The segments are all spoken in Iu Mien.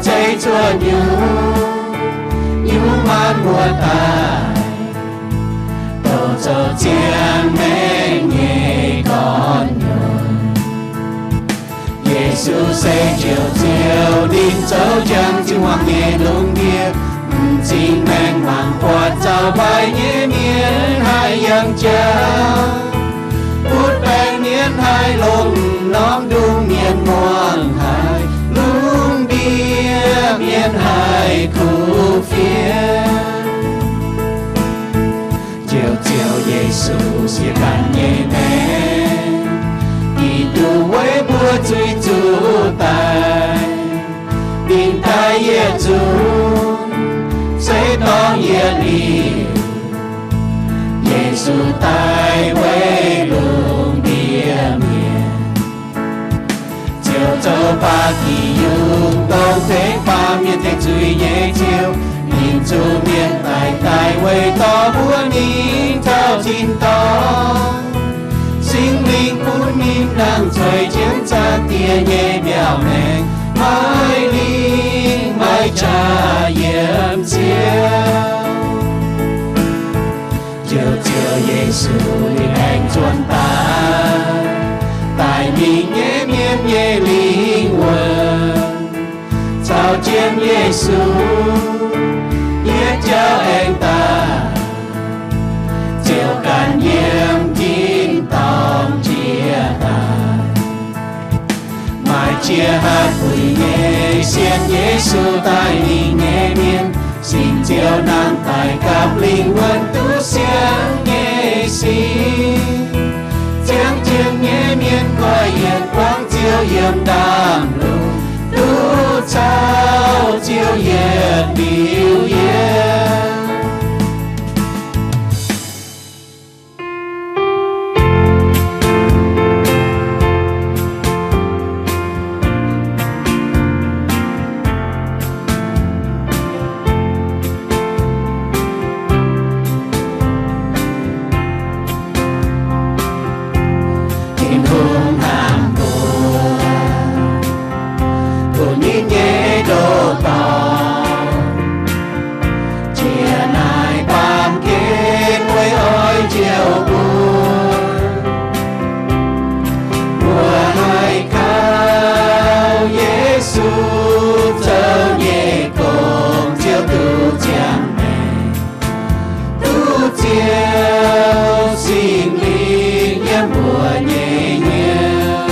zeiv cuotv nyungc, nyungc maanc muoz-doic, douc zoux ziangh maengc nyei gorn-nyuonh. Yesu se Njoux Ziouv, ninh zoux njang ziangh hoc nyei lungh ndiev, m'zing maengc mangc buatc zaux mbaih nyei mienh haih yangh jauv. Butv baengh mienh haih longx, norm ndungh mienh muangh haih lungh ndiev, mienh haih kuv fienx. Njoux Ziouv Yesu, siex ganh nyei maengc, Giduc weic mbuo zuiz zuqc daic. Ninh daic yietc nzunc, se dorngc yietc liuz, Yesu daic weic lungh ndiev mienh. Ziouv zoux baac dingc yungh dongh tengx baamh mienh tengx zuiz nyei Ziouv. Ninh zuqc mienh daic, daic weic dorh mbuo mingh taux tin-dorngh. Singx Lingh bun ninh nangh zueiz jienv Zaangc Diex nyei mbiaauc maengx, maiv lingh maiv qaqv yiem Ziouv. Njoux Ziouv Yesu, ninh aengx zuonx daaih, daic mingh nyei mienh nyei lingh wuonh. Caux jienv Yesu yietc jauv aengx daaih, Ziouv ganh yiem tin-dorngh jiex daaih. Maaih jiex hatc fuix nyei sienx Yesu daic mingh nyei mienh, singx Ziouv nangh daic gapv lingh wuonh duqv siang nyei sin. Ziangh jienv nyei mienh goiv yietc buangv Ziouv yiem ndaamv-lungh, duqv caux Ziouv yietc liuz yiem. Tin-Hungh hnamv mbuo, bun ninh nyei ndoh dorngx, jiex naaic baamh gen weic oix njoux mbuo. Mbuo haih kaux Yesu zoux nyei gong, Ziouv duqv ziangh maengc, duqv Ziouv Singx Lingh yiem mbuo nyei hnyouv,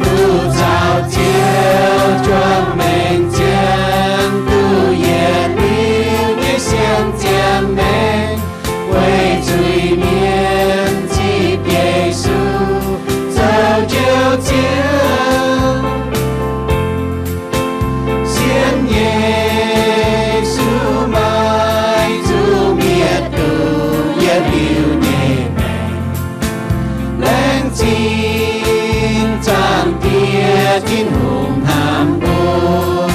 duqv caux Ziouv juangc maengc ziangh, duqv yietc liuz nyei siang ziangh maengc, weic zuiz-mienh zipv Yesu zoux Njoux Ziouv. Sienx Yesu maiv zuqc mietc duqv yietc liuz nyei maengc. Laengz zingh Zaangc Diex Tin-Hungh hnamv mbuo.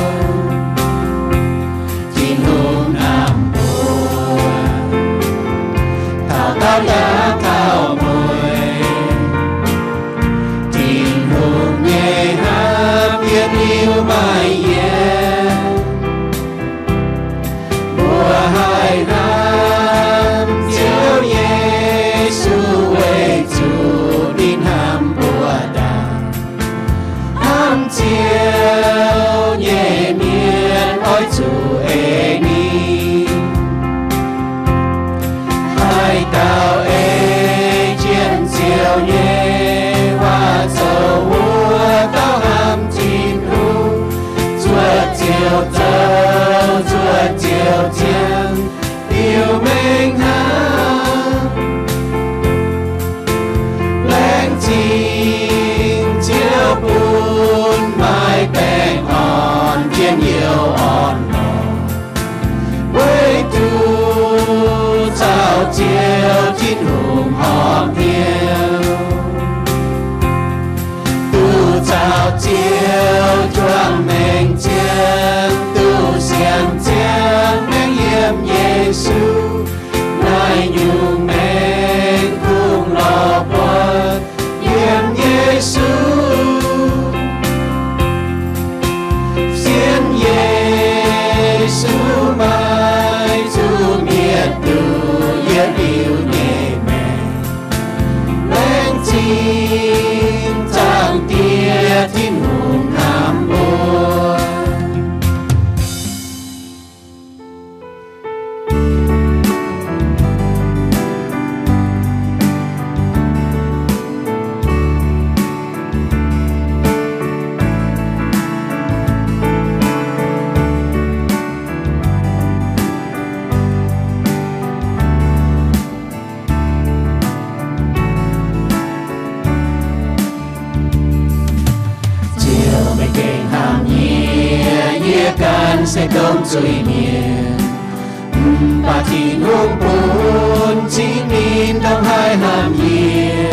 Tin-Hungh hnamv mbuo, taux dauh yaac taux mueiz. Tin-Hungh nyei hnamv yietc liuz maaih yienc. Mbuo haih hnamv Ziouv Yesu weic zuqc ninh hnamv mbuo ndaangc. Hnamv Ziouv nyei mienh oix zuqc ei ninh. Haaix dauh ei jienv Ziouv nyei waac zoux wuov dauh hnamv Tin-Hungh, zuoqv Ziouv zoux, zuoqv Ziouv ziangh, liuz mengh hnangv. Laengz zingh Ziouv bun maaih Tin-Hungh hnamv mbuo. Ziouv, meih gengh hnamv yie, yie ganh se dongh zuiz-mienh. Mv baac Tin-Hungh bun cingv ninh dongh haih hnamv yie,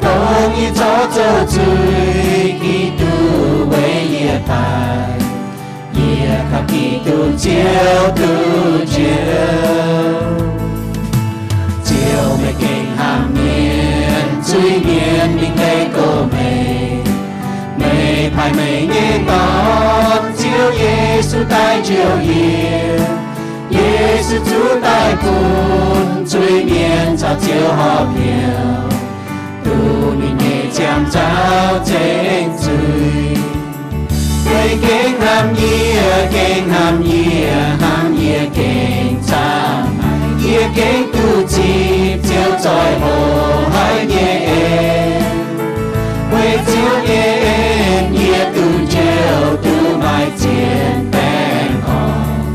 dongh yie zorqv zoux zuiz, Giduc weic yie daic. Yie gapv Giduc Ziouv duqv njoux. Ziouv, meih gengh hnamv mienh, zuiz-mienh mingh deix gox meih. Meih paaiv meih nyei Dorn, Ziouv Yesu, daaih njoux yie. Yesu zuqc daaih bun zuiz-mienh caux Ziouv horpc hnyouv, duqv ninh nyei ziangh nzauh zengc zuiz. Meih gengh hnamv yie, gengh hnamv yie, hnamv yie gengh camv. Yie gengh duqv zipv Ziouv zoih hoc haic nyei en. Weic Ziouv nyei en, yie duqv njoux, duqv maaih zien baengh orn,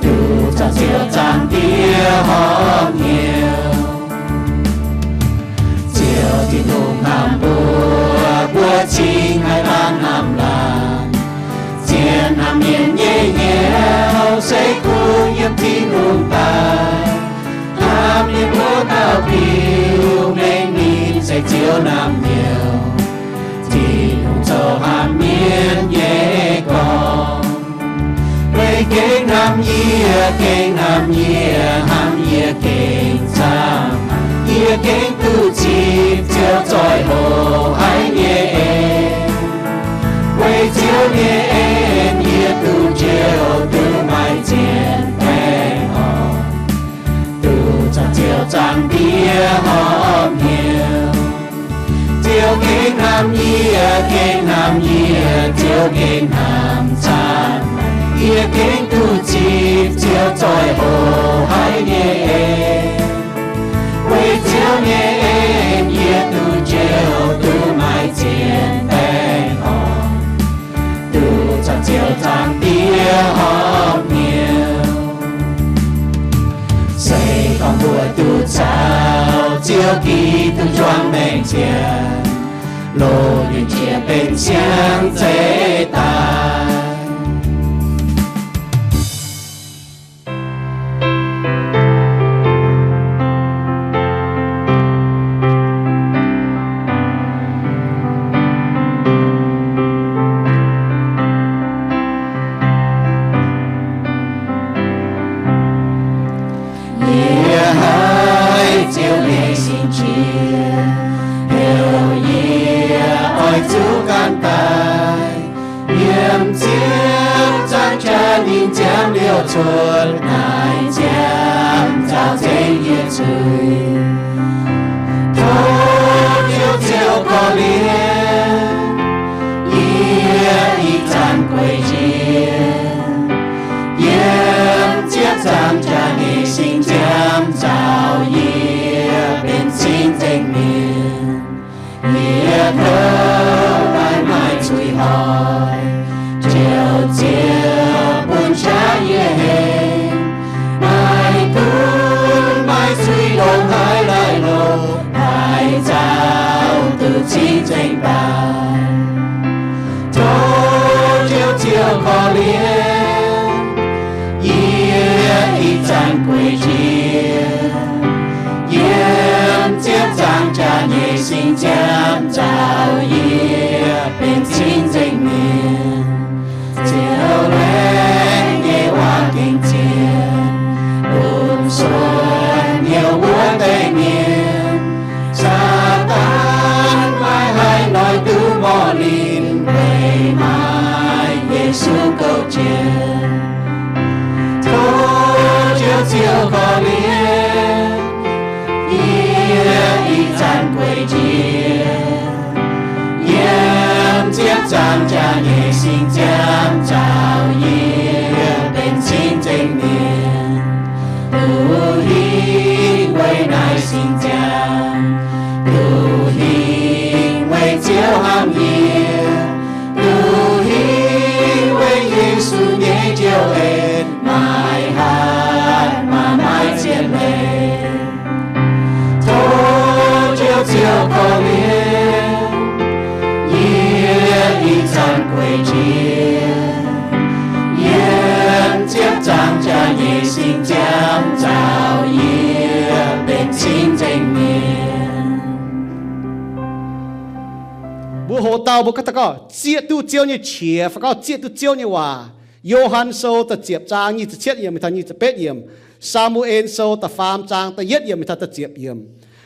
duqv caux Ziouv Zaangc Diex horpc hnyouv. Ziouv Tin-Hungh hnamv mbuo, mbuo cingx haih daan hnamv laanh. Zien hnamv mienh nyei hnyouv se kungx yiem Tin-Hungh daaih. Hnamv mienh wuov dauh biux mengh ninh se Ziouv naamh nyouz, Tin-Hungh zoux hnamv mienh nyei gorn. Meih gengh hnamv yie, gengh hnamv yie, hnamv yie gengh camv. Yie gengh duqv zipv Ziouv zoih hoc haic nyei en. Weic Ziouv nyei en, yie duqv njoux, duqv maaih zien baengh orn, duqv caux Ziouv Zaangc Diex horpc hnyouv. Ziouv gengh hnamv yie, gengh hnamv yie, Ziouv gengh hnamv camv. Yie gengh duqv zipv Ziouv zoih hoc haic nyei en. Weic Ziouv nyei en, yie duqv njoux, duqv maaih zien baengh orn, duqv caux Ziouv Zaangc Diex horpc hnyouv. Se gorngv mbuo duqv caux Ziouv Giduc njuangc maengc ziangx, loz-mienh jiex benx siang zeiz daaih. Yie haiz Ziouv nyei singx qiex, heuc yie oix zuqc gan daaih. Yiem Ziouv zaangc jaax ninh nziaamv liouh cuotv naaic nziaamv nzaaux nzengc yie zuiz. Tov Ziouv, Ziouv korv-lienh yie ih zanc gueic njiec. Yiem Ziouv zaangc jaax nyei singx nziaamv nzaaux yie benx cing-nzengc mienh. Yie kouv daaih maaih zuiz hoic, Ziouv, Ziouv bun qaqv yie hengx. Maaih gunv maaih zuiz ndongc haaix laih loz, haih nzaaux duqv cing-nzengc daaih. Tov Ziouv, Ziouv korv-lienh yie ih zanc gueic njiec. Yiem Ziouv zaangc jaax nyei singx nziaamv nzaaux yie benx cing-nzengc mienh. Ziouv laengz nyei waac gengh zien, bun suonc hnyouv wuov deix mienh. Saadaan maiv haih noic duqv morc ninh, weic maaih Yesu gouv jienv. Tov Ziouv, Ziouv korv-lienh yie ih zanc gueic njiec. Yie Zaangc jaax nyei singx ziangh zaux yie benx cing-nzengc mienh. Duqv hingh weic naaiv singx ziangh, duqv hingh weic Ziouv hnamv yie, duqv hingh weic Yesu nyei joux en maaih hatc maaih maiv zienh leiz. Tov Ziouv, Ziouv korv-lienh yie, ih zanc gueic jiex yiem ziepc zaangc jaax nyei singx ziangh zaux yie benx cing-nzengc mienh. Mbuo hoqc dauh mbuo gorngv, zieqv duqv Ziouv nyei qiex fai gorngv zieqv duqv Ziouv nyei waac. Yo^han Sou da'ziepc zaang nyic ziepc cietv yiemc mingh taux nyic ziepc betv yiemc, Saa^mu^en Sou da'faam zaang da'yietv yiemc mingh taux da'ziepc yiemc.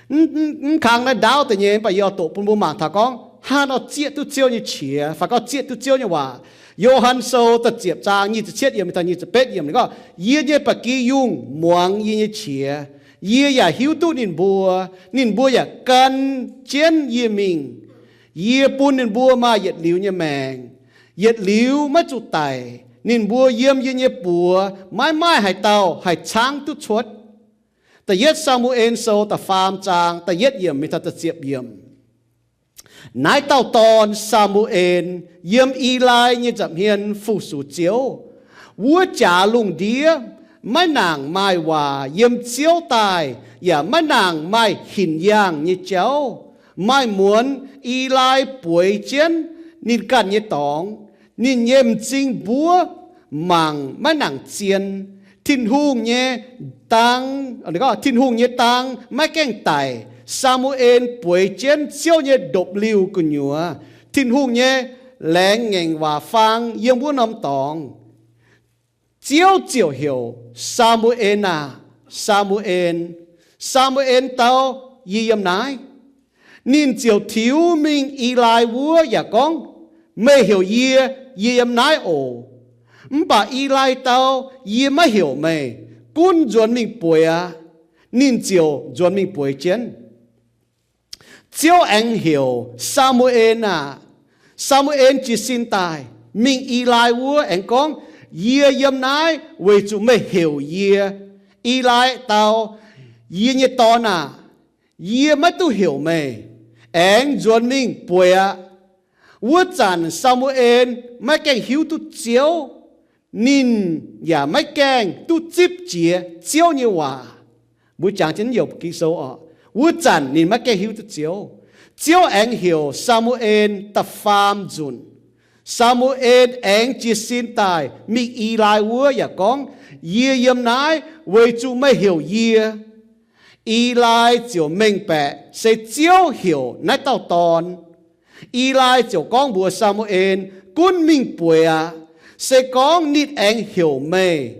Mv kangx naaiv ndaauv deix nyei, mv baac yie oix doqc bun mbuo mangc taux gorngv hnangv nor zieqv duqv Ziouv nyei qiex fai gorngv zieqv duqv Ziouv nyei waac. Yo^han Sou da'ziepc zaang nyic ziepc cietv yiemc mingh taux nyic ziepc betv yiemc gorngv, yie nyei ba'gi yungh muangx yie nyei qiex. Yie yaac hiuv duqv ninh mbuo. Ninh mbuo yaac gan jienv yie mingh. Yie bun ninh mbuo maaih yietc liuz nyei maengc, yietc liuz maiv zuqc daic. Ninh mbuo yiem yie nyei buoz maiv maaih haaix dauh haih caangv duqv cuotv. Da'yietv Saa^mu^en Sou da'faam zaang da'yietv yiemc mingh taux da'ziepc yiemc. Naaiv dauh dorn, Saa^mu^en, yiem Elai nyei nza'hmien fu-sux Ziouv. Wuov jaax lungh ndiev maiv nangc maaih waac yiem Ziouv daaih, yaac maiv nangc maaih hinc yaangh nyei jauv. Maaih muonz Elai bueix jienv ninh ganh nyei dorngx. Ninh nyei m'zing mbuov mangc maiv nangc zien. Tin-Hungh nyei dang, Tin-Hungh nyei dang maiv gaengh daic. Saa^mu^en bueix jienv Ziouv nyei ndopv-liuh gu'nyuoz. Tin-Hungh nyei laengz ngaengc waac faang yiem wuov norm dorngx. Ziouv ziouc heuc, Saa^mu^en aah! Saa^mu^en! Saa^mu^en dau, Yie yiem naaiv. Ninh ziouc tiux mingh Elai wuov yaac gorngv, Meih heuc yie, yie yiem naaiv oc. Mv baac Elai dau, Yie maiv heuc meih. Gunv nzuonx mingh bueix aqv. Ninh ziouc nzuonx mingh bueix jienv. Ziouv aengx heuc, Saa^mu^en aah! Saa^mu^en jiez sin daaih, mingh Elai wuov aengx gorngv, Yie yiem naaiv weic zuqc meih heuc yie. Elai dau, Yie nyei dorn aah! Yie maiv duqv heuc meih. Aengx nzuonx mingh bueix aqv. Wuov zanc Saa^mu^en maiv gaengh hiuv duqv Ziouv. Ninh yaac maiv gaengh duqv zipv jiez Ziouv nyei waac. Mbuo jangx jienv youc Ging-Sou oc. Wuov zanc ninh maiv gaengh hiuv duqv Ziouv. Ziouv aengx heuc Saa^mu^en da'faam nzunc. Saa^mu^en aengx jiez sin daaih mingh Elai wuov yaac gorngv, Yie yiem naaiv weic zuqc meih heuc yie. Elai ziouc mengh baeqc se Ziouv heuc naaiv dauh dorn. Elai ziouc gorngv mbuox Saa^mu^en, Gunv mingh bueix aqv. Se gorngv ninh aengx heuc meih,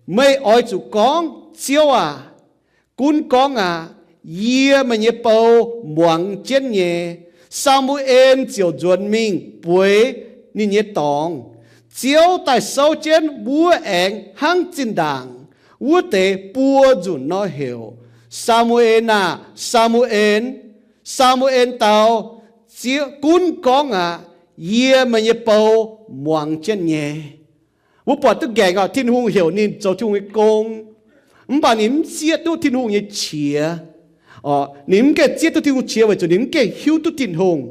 meih oix zuqc gorngv, Ziouv aah! Gunv gorngv aqv. Yie meih nyei bou muangx jienv nyei. Saa^mu^en ziouc nzuonx mingh bueix ninh nyei dorngx. Ziouv daaih souv jienv wuov aengx hnangv zinh ndaangc wuov deix buo nzunc nor heuc, Saa^mu^en aah! Saa^mu^en! Saa^mu^en dau, Ziouv, gunv gorngv aqv. Yie meih nyei bou muangx jienv nyei. Mbuo buatc duqv nqaengc oc, Tin-Hungh heuc ninh zoux Tin-Hungh nyei gong, mv baac ninh mv zieqv duqv Tin-Hungh nyei qiex. Ninh mv gaengh zieqv duqv Tin-Hungh qiex weic zuqc ninh mv gaengh hiuv duqv Tin-Hungh.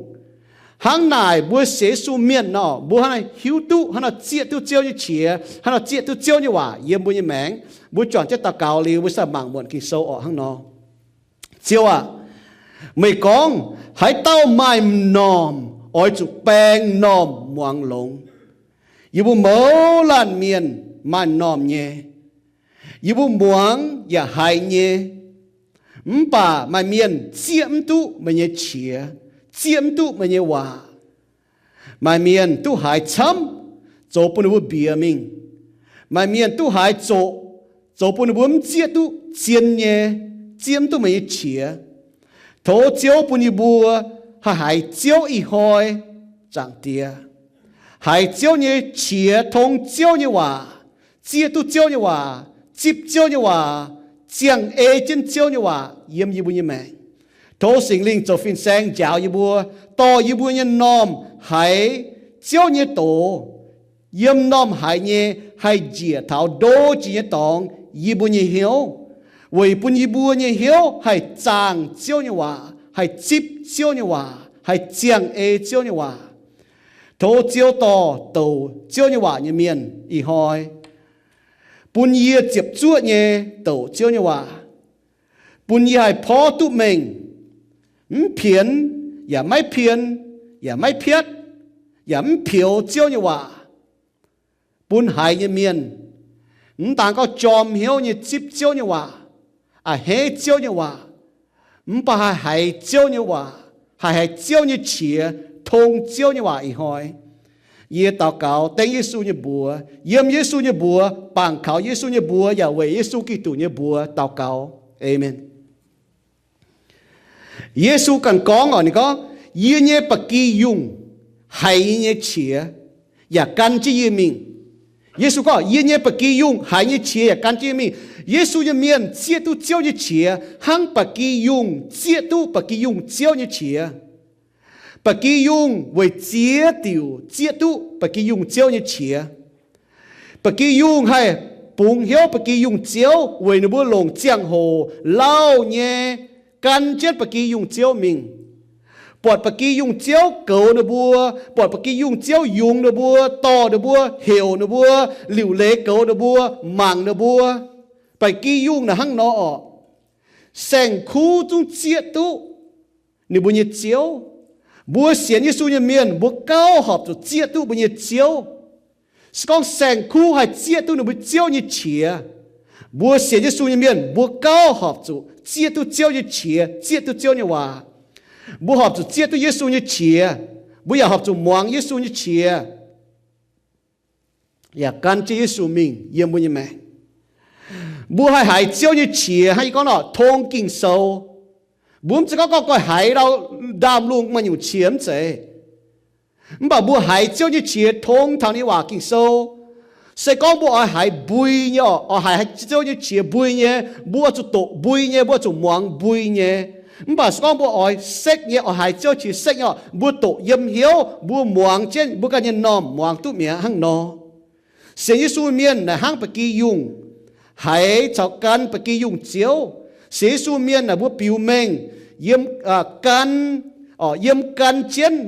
Hnangv naaic mbuo sienx Yesu mienh nor, mbuo hnangv naaiv hiuv duqv, hnangv naaiv zieqv duqv Ziouv nyei qiex, hnangv naaiv zieqv duqv Ziouv nyei waac yiem mbuo nyei maengc. Mbuo juangc jienv daux gaux liuz, mbuo sai mangc muonc Ging-Sou oc hnangv nor. Ziouv aah! Meih gorngv, Haaix daunh maaih m'normh oix zuqc baeng m'normh muangx longx. Yie mbuo mouz laanh mienh maaih m'normh nyei. Yie mbuo muangx yaac haiz nyei. Mv baac maaih mienh zieqv mv duqv meih nyei qiex, zieqv mv duqv meih nyei waac. Maaih mienh duqv haiz camv, zoux bun ninh mbuo mbiex mingh. Maaih mienh duqv haiz zoqc, zoux bun ninh mbuo mv zieqv duqv zien nyei, zieqv mv duqv meih nyei qiex. Tov Ziouv bun yie mbuo haih haiz Ziouv ih hnoi, Zaangc Diex, haiz Ziouv nyei qiex, tong Ziouv nyei waac, zieqv duqv Ziouv nyei waac, zipv Ziouv nyei waac, ziangh ei jienv Ziouv nyei waac yiem yie mbuo nyei maengc. Tov Singx Lingh zoux fin-saeng njaaux yie mbuo, dorh yie mbuo nyei m'normh haiz Ziouv nyei doz yiem m'normh haiz nyei haih njiec taux ndo jiex nyei dorngx yie mbuo nyei hnyouv, weic bun yie mbuo nyei hnyouv haih zaangh Ziouv nyei waac, haih zipv Ziouv nyei waac, haih ziangh ei Ziouv nyei waac. Tov Ziouv dorh douc Ziouv nyei waac nyei mienh ih hnoi bun yie ziepc zuoqv nyei douc Ziouv nyei waac, bun yie haih porv duqv mengh, mv pienx, yaac maiv pien, yaac maiv piatv, yaac mv pioux Ziouv nyei waac, bun haiz nyei mienh mv daan gorngv jorm hnyouv nyei zipv Ziouv nyei waac, a'hneiv Ziouv nyei waac, mv baac haih haiz Ziouv nyei waac, haih haiz Ziouv nyei qiex, tong Ziouv nyei waac ih hnoi. Yie daux gaux dengv Yesu nyei mbuox, yiem Yesu nyei mbuox, bangc kaux Yesu nyei mbuox, yaac weic Yesu Giduc nyei mbuox daux gaux. Aamen. Yesu ganh gorngv oc, ninh gorngv, Yie nyei ba'gi yungh haiz yie nyei qiex, yaac gan jienv yie mingh. Yesu gorngv, Yie nyei ba'gi yungh haiz nyei qiex yaac gan jienv yie mingh. Yesu nyei mienh zieqv duqv Ziouv nyei qiex hnangv ba'gi yungh zieqv duqv ba'gi yungh ziouv nyei qiex. Ba'gi yungh weic ziex diuc zieqv duqv ba'gi yungh ziouv nyei qiex. Ba'gi yungh haih bungx hnyouv ba'gi yungh ziouv weic ninh mbuo longc ziangh hoc lauh nyei gan jienv ba'gi yungh ziouv mingh. Buatc ba'gi yungh ziouv goux ninh mbuo, buatc ba'gi yungh ziouv yungz ninh mbuo, dorh ninh mbuo, heuc ninh mbuo, liuc leiz goux ninh mbuo, mangc ninh mbuo. Ba'gi yungh naaic hnangv nor orqc. Saeng-kuv zungv zieqv duqv ninh mbuo nyei ziouv. Mbuo sienx Yesu nyei mienh, mbuo gauh horpc zuqc zieqv duqv mbuo nyei ziouv. Se gorngv saeng-kuv haih zieqv duqv ninh mbuo ziouv nyei qiex, mbuo sienx Yesu nyei mienh, mbuo gauh horpc zuqc zieqv duqv ziouv nyei qiex, zieqv duqv Ziouv nyei waac. Mbuo horpc zuqc zieqv duqv Yesu nyei qiex. Mbuo yaac horpc zuqc muangx Yesu nyei qiex, yaac gan jienv Yesu mingh yiem mbuo nyei maengc. Mbuo haih haiz Ziouv nyei qiex hnangv yie gorngv nor, tong Ging-Sou. Mbuo mv zeiz gorngv gorngv haiz ndau ndaamv-lungh maaih nyungc qiex mv zeiz. Mv baac mbuo haiz Ziouv nyei qiex tong taux ninh nyei waac Ging-Sou. Se gorngv mbuo oix haiz mbui nyei orqc, oix haiz Ziouv nyei qiex mbui nyei, mbuo oix zuqc doqc mbui nyei, mbuo oix zuqc muangx mbui nyei. Mv baac se gorngv mbuo oix sekv nyei, oix haiz Ziouv qiex sekv nyei orqc, mbuo doqc yiem hnyouv, mbuo muangx jienv, mbuo ganh nyei m'normh muangx duqv mi'aqv hnangv nor. Sienx Yesu mienh naaic hnangv ba'gi yungh haiz caux gan ba'gi yungh ziouv. Sienx Yesu mienh naaic mbuo biux mengh yiem, gan, yiem gan jienv.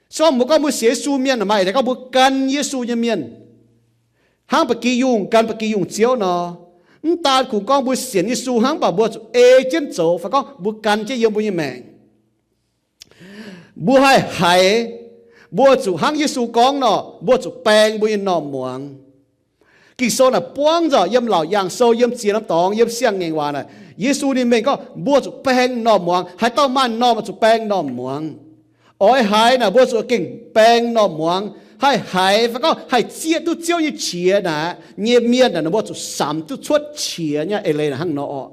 Se gorngv mbuo gorngv mbuo sienx Yesu mienh naaic maaih eix leiz gorngv mbuo gan Yesu nyei mienh hnangv ba'gi yungh gan ba'gi yungh ziouv nor. Mv daan kungx gorngv mbuo sienx Yesu hnangv, mv baac mbuo zuqc ei jienv zoux fai gorngv mbuo gan jienv yiem mbuo nyei maengc. Mbuo haih haiz, mbuo zuqc hnangv Yesu gorngv nor, mbuo zuqc baeng mbuo nyei m'normh muangx. Ging-Sou naaic buangv nzengc yiem Laauc Yaangh Sou, yiem Ziex Norm Dorngx, yiem Siang-Ngaengc Waac naaic, Yesu ninh mengh gorngv mbuo zuqc baeng m'normh muangx. Haaix dauh maaih m'normh oix zuqc baeng m'normh muangx. Oix haiz naaic mbuo zuqc gengh baeng m'normh muangx. Haih haiz fai gorngv haih zieqv duqv Ziouv nyei qiex naaic nyei mienh naaic, mbuo zuqc samx duqv cuotv qiex nyei eix leiz naaic hnangv nor orqc.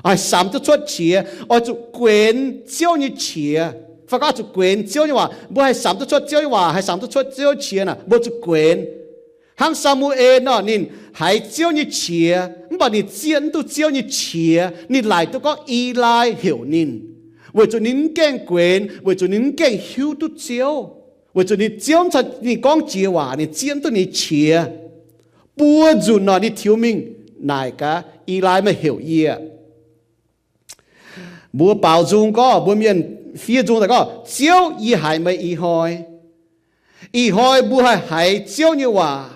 Haih samx duqv cuotv qiex, oix zuqc guenx Ziouv nyei qiex, fai gorngv oix zuqc guenx Ziouv nyei waac. Mbuo haih samx duqv cuotv Ziouv nyei waac, haih samx duqv cuotv Ziouv qiex naaic, mbuo zuqc guenx. Hnangv Saa^mu^en nor, ninh haiz Ziouv nyei qiex, mv baac ninh zieqv mv duqv Ziouv nyei qiex. Ninh laaic duqv gorngv E^lai heuc ninh, weic zuqc ninh mv gaengh guenx, weic zuqc ninh mv gaengh hiuv duqv Ziouv, weic zuqc ninh, Ziouv mv caux ninh gorngv jiex waac, ninh zieqv mv duqv ninh nyei qiex. Buo nzunc nor ninh tiux mingh naaic gaax, E^lai meih heuc yie. Mbuo baaux nzung gorngv, mbuo mienh fiev nzung daaih gorngv, Ziouv, yie haiz meih ih hnoi. Ih hnoi mbuo haih haiz Ziouv nyei waac,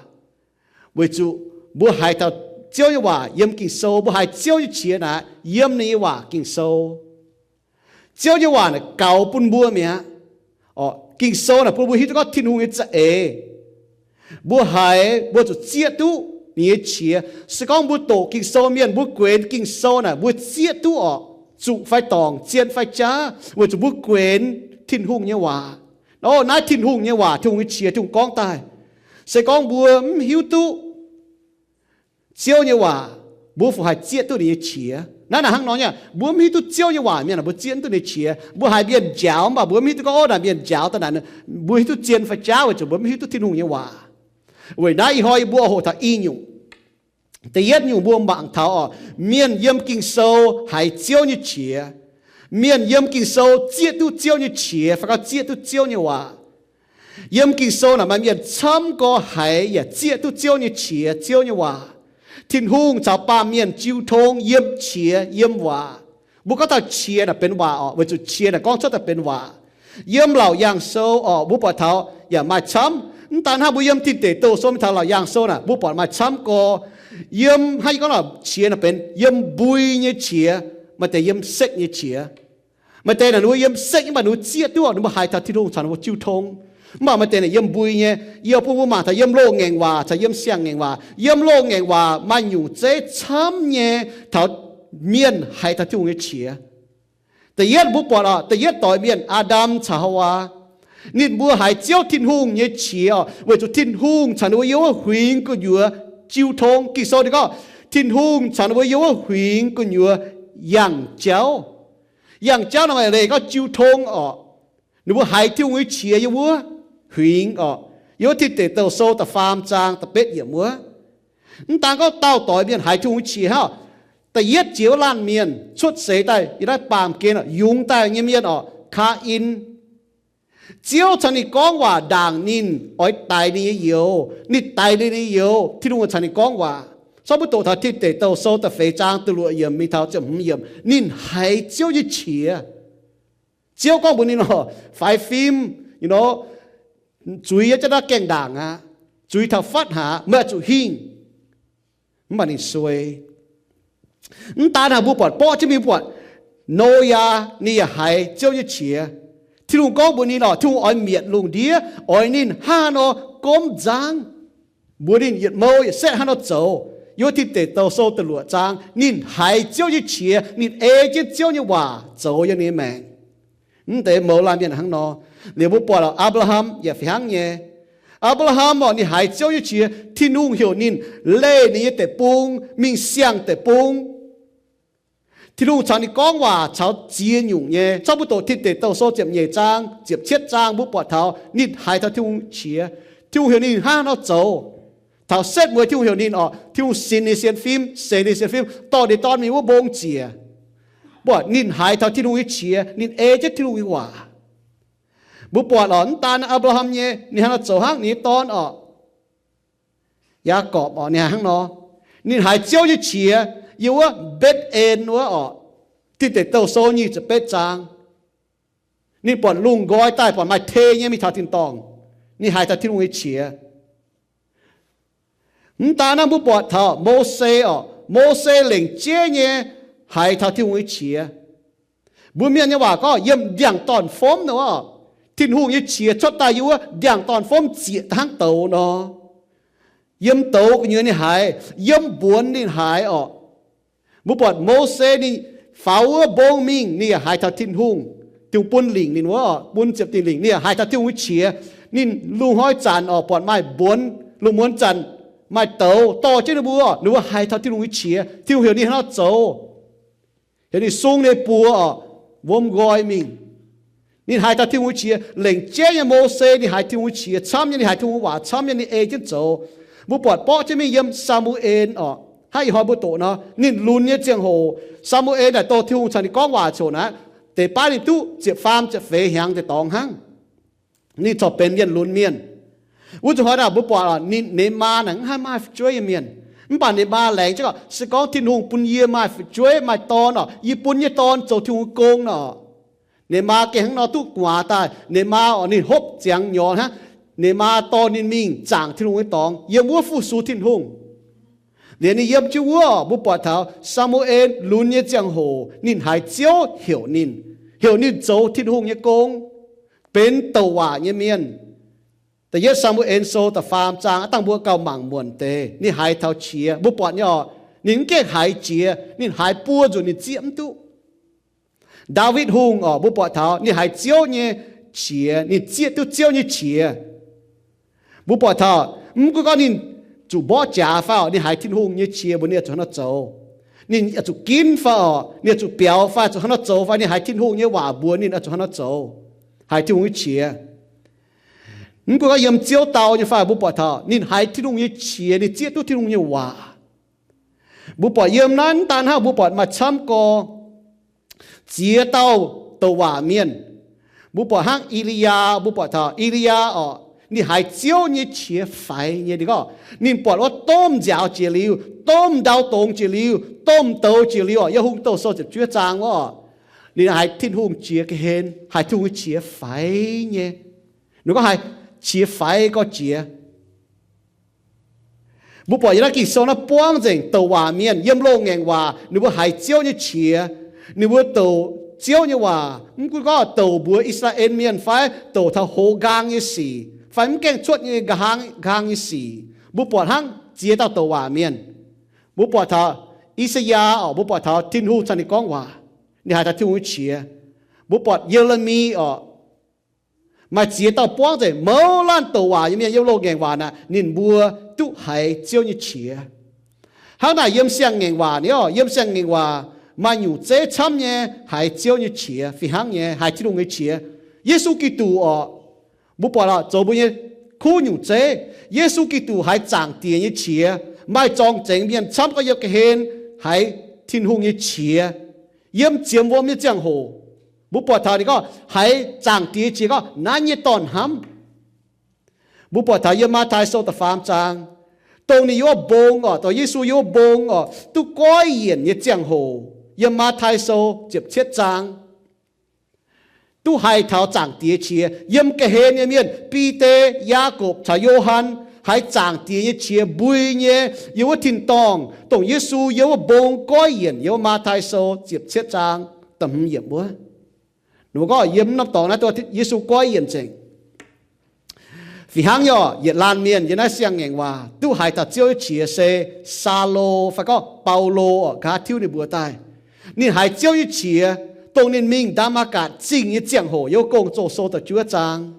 weic zuqc mbuo haiz taux Ziouv nyei waac yiem Ging-Sou. Mbuo haiz Ziouv nyei qiex naaic yiem ninh nyei waac Ging-Sou. Ziouv nyei waac naaic gaux bun mbuo mi'aqv. Ging-Sou naaic bun mbuo hiuv duqv gorngv Tin-Hungh nyei za'eix. Mbuo haiz, mbuo zuqc zieqv duqv ninh nyei qiex. Se gorngv mbuo doqc Ging-Sou mienh, mbuo guenx Ging-Sou naaic, mbuo zieqv duqv orqc, zuqc fai dorngc, zien fai jaav, weic zuqc mbuo guenx Tin-Hungh nyei waac. Orqc, naaiv Tin-Hungh nyei waac, Tin-Hungh nyei qiex, Tin-Hungh gorngv daaih. Se gorngv mbuo mv hiuv duqv Ziouv nyei waac, mbuo fu haih zieqv duqv ninh nyei qiex? Naaiv naaic hnangv nor nyei, mbuo mv hiuv duqv Ziouv nyei waac mienh aah, mbuo zieqv mv duqv ninh nyei qiex. Mbuo haiz mienh njaaux mv baac mbuo mv hiuv duqv gorngv, orqc, naaic mienh njaaux daaih naaic, mbuo hiuv duqv zien fai jaav weic zuqc mbuo mv hiuv duqv Tin-Hungh nyei waac. Weic naaiv ih hnoi mbuo hoqc taux i nyungc. Da'yietv nyungc mbuo mangc taux orqc, mienh yiem Ging-Sou haiz Ziouv nyei qiex. Mienh yiem Ging-Sou zieqv duqv Ziouv nyei qiex fai gorngv zieqv duqv Ziouv nyei waac. Yiem Ging-Sou naaic maaih mienh camv gorx haiz yaac zieqv duqv Ziouv nyei qiex, Ziouv nyei waac. Tin-Hungh caux baamh mienh jiu tong yiem qiex, yiem waac. Mbuo gorngv taux qiex naaic benx waac orqc, weic zuqc qiex naaic gorngv cuotv daaih benx waac. Yiem Laauc Yaangh Sou orqc, mbuo buatc taux yaac maaih camv. Mv daan hnangv, mbuo yiem Tin Deic Douh Sou mingh taux Laauc Yaangh Sou naaic, mbuo buatc maaih camv gorx. Yiem hnangv yie gorngv naaic, qiex naaic benx yiem mbui nyei qiex, maaih deix yiem sekv nyei qiex. Maaih deix naaic ninh mbuo yiem sekv nyei, mv baac ninh mbuo zieqv duqv, ninh mbuo haiz taux Tin-Hungh caux ninh mbuo jiu tong. Mv baac maaih deix naaic yiem mbui nyei. Yie bun mbuo mangc taux yiem loz-ngaengc waac caux yiem siang-ngaengc waac. Yiem loz-ngaengc waac maaih nyungc zeiv camv nyei taux mienh haiz taux Tin-Hungh nyei qiex. Da'yietv mbuo buatc orqc, da'yietv doix mienh, Aa^ndam caux Haawaa, ninh mbuo haiz Ziouv Tin-Hungh nyei qiex orqc, weic zuqc Tin-Hungh caux ninh mbuo yiem wuov huingx gu'nyuoz jiu tong. Ging-Sou ninh gorngv, Tin-Hungh caux ninh mbuo yiem wuov huingx gu'nyuoz yangh jauv. Yangh jauv naaic maaih leiz gorngv jiu tong orqc. Ninh mbuo haiz Tin-Hungh nyei qiex yiem wuov huingx orqc. Yiem wuov Tin Deic Douh Sou da'faam zaang da'betv yiemc wuov. Mv daan gorngv dauh doix mienh haiz Tin-Hungh nyei qiex hnangv, da'yietv jiex wuov laanh mienh cuotv seix daaih yiem naaiv baamh gen orqc, yungz daaih nyei mienh orqc, Kaa^in. Ziouv caux ninh gorngv waac ndaangc ninh oix daix ninh nyei youz. Ninh daix ninh nyei youz, Tin-Hungh caux ninh gorngv waac. Zorqv mbuo doqc taux Tin Deic Douh Sou da'feix zaang da'luoqc yiemc mingh taux ziepc hmz yiemc, ninh haiz Ziouv nyei qiex. Ziouv gorngv mbuox ninh orqc, faix fim, you know, zuiz yiem jienv naaiv gaengh ndaangc aqv. Zuiz taux fatv haaix, meih oix zuqc hingh. Mv baac ninh suei. Mv daan hnangv, mbuo buatc borqv jienv mingh, mbuo buatc Noyaa ninh yaac haiz Ziouv nyei qiex. Tin-Hungh gorngv mbuox ninh orqc, Tin-Hungh oix mietc lungh ndiev, oix ninh hnangv haaix nor gomv nzangv, mbuox ninh yietc mouh yietc setv hnangv haaix nor zoux. Yiem Tin Deic Douh Sou da'luoqc zaang, ninh haiz Ziouv nyei qiex, ninh ei jienv Ziouv nyei waac zoux yiem ninh nyei maengc. Mv deix mouz laanh mienh hnangv nor. Liuz mbuo buatc Apc^laa^ham yaac fih hnangv nyei. Apc^laa^ham orqc, ninh haiz Ziouv nyei qiex, Tin-Hungh heuc ninh leih ninh nyei deic-bung mingh siang deic-bung. Tin-Hungh caux ninh gorngv waac caux ziex nyungc nyei. Zorqv mbuo doqc Tin Deic Douh Sou ziepc nyeic zaang, ziepc cietv zaang, mbuo buatc taux ninh haiz taux Tin-Hungh qiex. Tin-Hungh heuc ninh hnangv haaix nor zoux. Taux setv mueiz Tin-Hungh heuc ninh orqc, Tin-Hungh sinx ninh sienx fim, seix ninh sienx fim, dorh ninh dorn mingh wuov mbong ziec. Mbuo buatc ninh haiz taux Tin-Hungh nyei qiex, ninh ei jienv Tin-Hungh nyei waac. Mbuo buatc orqc, mv daan Apc^laa^ham nyei, ninh hnangv nor zoux hnangv ninh nyei dorn orqc, Yaagorpc orqc, ninh haiz hnangv nor. Ninh haiz Ziouv nyei qiex yiem wuov Mbetv^en wuov orqc, Tin Deic Douh Sou nyic ziepc betv zaang. Ninh buatc lungh nqoi daaih buatc maaih tei nyei mingh taux tin-dorngh. Ninh haiz taux Tin-Hungh nyei qiex. Mv daan naaiv, mbuo buatc taux Mose orqc, Mose lengc jeiv nyei haiz taux Tin-Hungh nyei qiex. Mbuo mienh nyei waac gorngv yiem ndiangx-dorn-fomv nor, Tin-Hungh nyei qiex cuotv daaih yiem wuov ndiangx-dorn-fomv zieqc hnangv douz nor. Yiem douz gu'nyuoz ninh haiz, yiem mbuonx ninh haiz orqc. Mbuo buatc Mose ninh faaux wuov mbong mingh, ninh yaac haiz taux Tin-Hungh, Tin-Hungh bun lingc ninh wuov orqc, bun ziepc diuh lingc, ninh yaac haiz taux Tin-Hungh nyei qiex. Ninh lungh hnoi zanc orqc, buatc maaih mbuonx, lungh muonz zanc maaih douz dorh jienv ninh mbuo orqc, ninh mbuo haiz taux Tin-Hungh nyei qiex. Tin-Hungh heuc ninh hnangv nor zoux. Heuc ninh sung ninh buoz orqc, wuom nqoi mingh. Ninh haiz taux Tin-Hungh nyei qiex. Lengc jeiv nyei Mose ninh haiz Tin-Hungh nyei qiex camv nyei, ninh haiz Tin-Hungh nyei waac camv nyei, ninh ei jienv zoux. Mbuo buatc borqv jienv mingh yiem Saa^mu^en orqc, hnangv ih hnoi mbuo doqc nor, ninh lunx nyei ziangh hoc, Saa^mu^en naaic dorh Tin-Hungh caux ninh gorngv waac ziouc naaic, deix baav ninh duqv ziepc faam ziepc feix hnyangx deix dorngx hnangv. Ninh corc benx mienh lunx mienh. Wuov zuqc hnoi naaic mbuo buatc ninh, Nemaa naaic mv haih maaih fu'jueiv nyei mienh. Mv baac Nemaa laengz jienv gorngv, se gorngv Tin-Hungh bun yie maaih fu'jueiv maaih dorn orqc, yie bun nyei dorn zoux Tin-Hungh gong nor. Nemaa gengh hnangv nor duqv gu'nguaaz daaih. Nemaa orqc, ninh hopv ziangx nyorx hnangv. Nemaa dorh ninh mingh zaangc Tin-Hungh nyei dorngx, yiem wuov fu-sux Tin-Hungh. Liuz ninh yiem jienv wuov, mbuo buatc taux Saa^mu^en lunx nyei ziangh hoc ninh haiz Ziouv heuc ninh, heuc ninh zoux Tin-Hungh nyei gong, benx douc waac nyei mienh. Da'yietv Saa^mu^en Sou da'faam zaang, aav dangh mbuo gauh mangc muonc deix, ninh haiz taux qiex. Mbuo buatc nyei orqc, ninh mv gengh haiz jiex, ninh haiz buo nzunc ninh zieqv mv duqv. Ndaawitv Hungh orqc, mbuo buatc taux ninh haiz Ziouv nyei qiex, ninh zieqv duqv Ziouv nyei qiex. Mbuo buatc taux mv gunv gorngv ninh zuqc mborqv jaax fai orqc, ninh haiz Tin-Hungh nyei qiex mbuox ninh oix zuqc hnangv nor zoux. Ninh oix zuqc ginv fai orqc, ninh oix zuqc biaux fai zuqc hnangv nor zoux fai, ninh haiz Tin-Hungh nyei waac mbuox ninh oix zuqc hnangv nor zoux. Haiz Tin-Hungh nyei qiex. Mv gunv gorngv yiem Ziouv dau nyei fai, mbuo buatc taux ninh haiz Tin-Hungh nyei qiex, ninh zieqv duqv Tin-Hungh nyei waac. Mbuo buatc yiem naaiv mv daan hnangv, mbuo buatc maaih camv gorx ziex dauh douc waac mienh. Mbuo buatc hnangv E^li^yaa, mbuo buatc taux E^li^yaa orqc, Ninh haiz Ziouv nyei qiex faix nyei. Ninh gorngv ninh buatc wuov domh nziaaux jiex liuz, domh ndau dongz jiex liuz, domh douz jiex liuz oc, yiem Hungh Douz Sou ziepc juov zaang wuov oc, ninh haiz Tin-Hungh jiex ga'hlen, haiz Tin-Hungh nyei qiex faix nyei. Ninh gorngv haiz qiex faix gorx-jiex. Mbuo buatc yiem naaiv Ging-Sou naaiv buangv nzengc douc waac mienh yiem loz-ngaengc waac ninh mbuo haiz Ziouv nyei qiex. Ninh mbuo douc Ziouv nyei waac, mv gunv gorngv douc mbuox I^saa^laa^en Mienh fai douc taux hoz nqaang nyei sic fai mv gaengh cuotv nyei nqaang, nqaang nyei sic, mbuo buatc hnangv ziex dauh douc waac mienh. Mbuo buatc taux I^saa^yaa oc, mbuo buatc taux Tin-Hungh caux ninh gorngv waac, ninh haiz taux Tin-Hungh nyei qiex. Mbuo buatc Ye^le^mi oc, maaih ziex dauh buangv nzengc mouz laanh douc waac nyei mienh yiem loz-ngaengc waac naaic, ninh mbuo duqv haiz Ziouv nyei qiex. Hnangv naaic yiem siang-ngaengc waac ni oc, yiem siang-ngaengc waac maaih nyungc zeiv camv nyei haiz Ziouv nyei qiex, fih hnangv nyei haiz Tin-Hungh nyei qiex. Yesu Giduc oc, mbuo buatc oc, zoux mbuo nyei kuv nyungc zeiv. Yesu Giduc haiz Zaangc Diex nyei qiex. Maaih zorng-zengx mienh camv gorngv yiem ga'hlen haiz Tin-Hungh nyei qiex. Yiem ziemx wuom nyei ziangh hoc, mbuo buatc taux ninh gorngv haiz Zaangc Diex qiex gorngv naaiv nyei dorn-hnamv. Mbuo buatc taux yiem Matv^tai Sou da'faam zaang, dongh ninh yiem wuov mbong oc, dongh Yesu yiem wuov mbong oc, duqv goiv yienc nyei ziangh hoc, yiem Matv^tai Sou ziepc cietv zaang, duqv haiz taux Zaangc Diex qiex. Yiem ga'hlen nyei mienh, Bide, Yaagorpc caux Yo^han, haiz Zaangc Diex nyei qiex mbui nyei yiem wuov tin-dorngh, dongh Yesu yiem wuov mbong goiv yienc, yiem wuov Matv^tai Sou ziepc cietv zaang da'hmz yiemc wuov. Ninh mbuo gorngv yiem norm dorngx naaiv duqv Yesu goiv yienc nzengc. Fih hnangv nyei oc, yietc laanh mienh yiem naaiv siang-ngaengc waac duqv haiz taux Ziouv nyei qiex se Saulo fai gorngv Baulo oc, nqa'haav tiuv ninh mbuo daaih. Ninh haiz Ziouv nyei qiex dongh ninh mingh Ndaa^matv^gatc Zingh nyei ziangh hoc, yiem Gong-Zoh Sou da'juov zaang.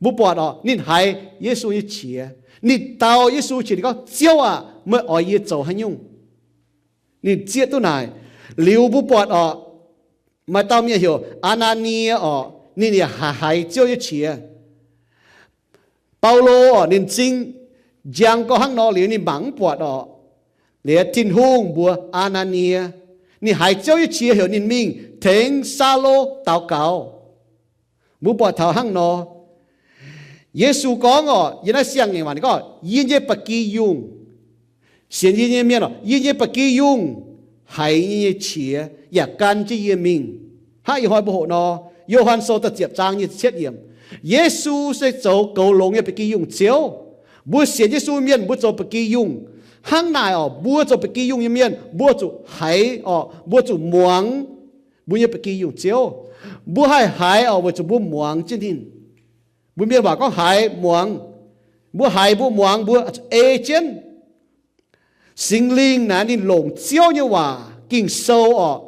Mbuo buatc oc, ninh haiz Yesu nyei qiex. Ninh dau Yesu qiex, ninh gorngv, Ziouv aah! Meih oix yie zoux haaix nyungc? Ninh zieqv duqv naaic. Liuz mbuo buatc oc, maaih dauh mienh heuc Aa^naa^nie oc, ninh yaac haiz Ziouv nyei qiex. Baulo oc, ninh m'zing njang gorngv hnangv nor liuz ninh mangc mv buatc oc. Liuz Tin-Hungh mbuox Aa^naa^nie, ninh haiz Ziouv nyei qiex heuc ninh mingh tengx Saulo daux gaux. Mbuo buatc taux hnangv nor, Yesu gorngv oc, yiem naaiv siang-ngaengc waac ninh gorngv, Yie nyei ba'gi yungh, sienx yie nyei mienh oc, yie nyei ba'gi yungh haiz yie nyei qiex yaac gan jienv yie mingh. Hnangv ih hnoi mbuo hoqc nor, Yo^han Sou da'ziepc zaang nyic ziepc cietv yiemc, Yesu se zoux goux longx nyei ba'gi yungh Ziouv. Mbuo sienx Yesu mienh mbuo zoux ba'gi yungh. Hnangv naaic oc, mbuo zoux ba'gi yungh nyei mienh mbuo zuqc haiz oc, mbuo zuqc muangx mbuo nyei ba'gi yungh Ziouv. Mbuo haih haiz oc, weic zuqc mbuo muangx jienv ninh. Mbuo mienh waac gorngv haiz muangx. Mbuo haiz mbuo muangx mbuo ei jienv. Singx Lingh naaiv ninh longc Ziouv nyei waac Ging-Sou oc,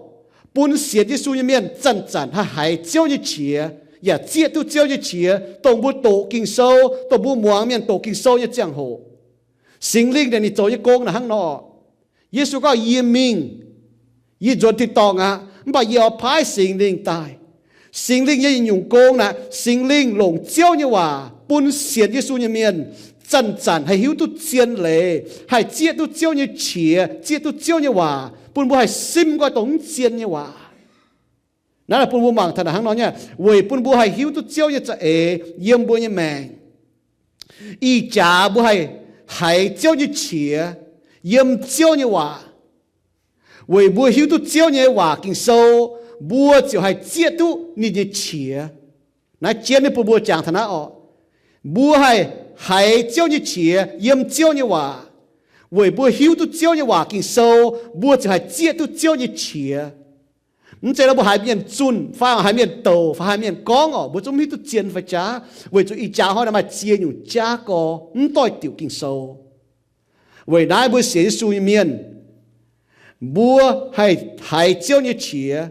bun sienx Yesu nyei mienh zanc-zanc haih haiz Ziouv nyei qiex, yaac zieqv duqv Ziouv nyei qiex, dongh mbuo doqc Ging-Sou, dongh mbuo muangx mienh doqc Ging-Sou nyei ziangh hoc. Singx Lingh naaic ninh zoux nyei gong naaic hnangv nor. Yesu gorngv, Yie mingh, yie nzuonx tin-dorngh aqv, mv baac yie oix paaiv Singx Lingh daaih. Singx Lingh nyei nyungc gong naaic, Singx Lingh longc Ziouv nyei waac bun sienx Yesu nyei mienh zanc-zanc haih hiuv duqv zien leiz, haih zieqv duqv Ziouv nyei qiex, zieqv duqv Ziouv nyei waac, bun mbuo haih simv nqoi dongh mv zien nyei waac. Naaiv bun mbuo mangc taux naaic hnangv nor nyei, weic bun mbuo haih hiuv duqv Ziouv nyei za'eix yiem mbuo nyei maengc. Ih jaax mbuo haih haiz Ziouv nyei qiex yiem Ziouv nyei waac. Weic mbuo hiuv duqv Ziouv nyei waac Ging-Sou, mbuo ziouc haih zieqv duqv ninh nyei qiex. Naaiv jienv nyei bun mbuo jangx taux naaiv oc. Mbuo haih haiz Ziouv nyei qiex yiem Ziouv nyei waac. Weic mbuo hiuv duqv Ziouv nyei waac Ging-Sou, mbuo ziouc haih zieqv duqv Ziouv nyei qiex. Mv zeiz nor mbuo haiz mienh zunh fai haiz mienh douc fai haiz mienh gorngv oc, mbuo zungv mv hiuv duqv zien fai jaav, weic zuqc ih jaax hnoi naaiv maaih ziex nyungc jaav gorx mv doix diuc Ging-Sou. Weic naaiv mbuo sienx Yesu nyei mienh, mbuo haih haiz Ziouv nyei qiex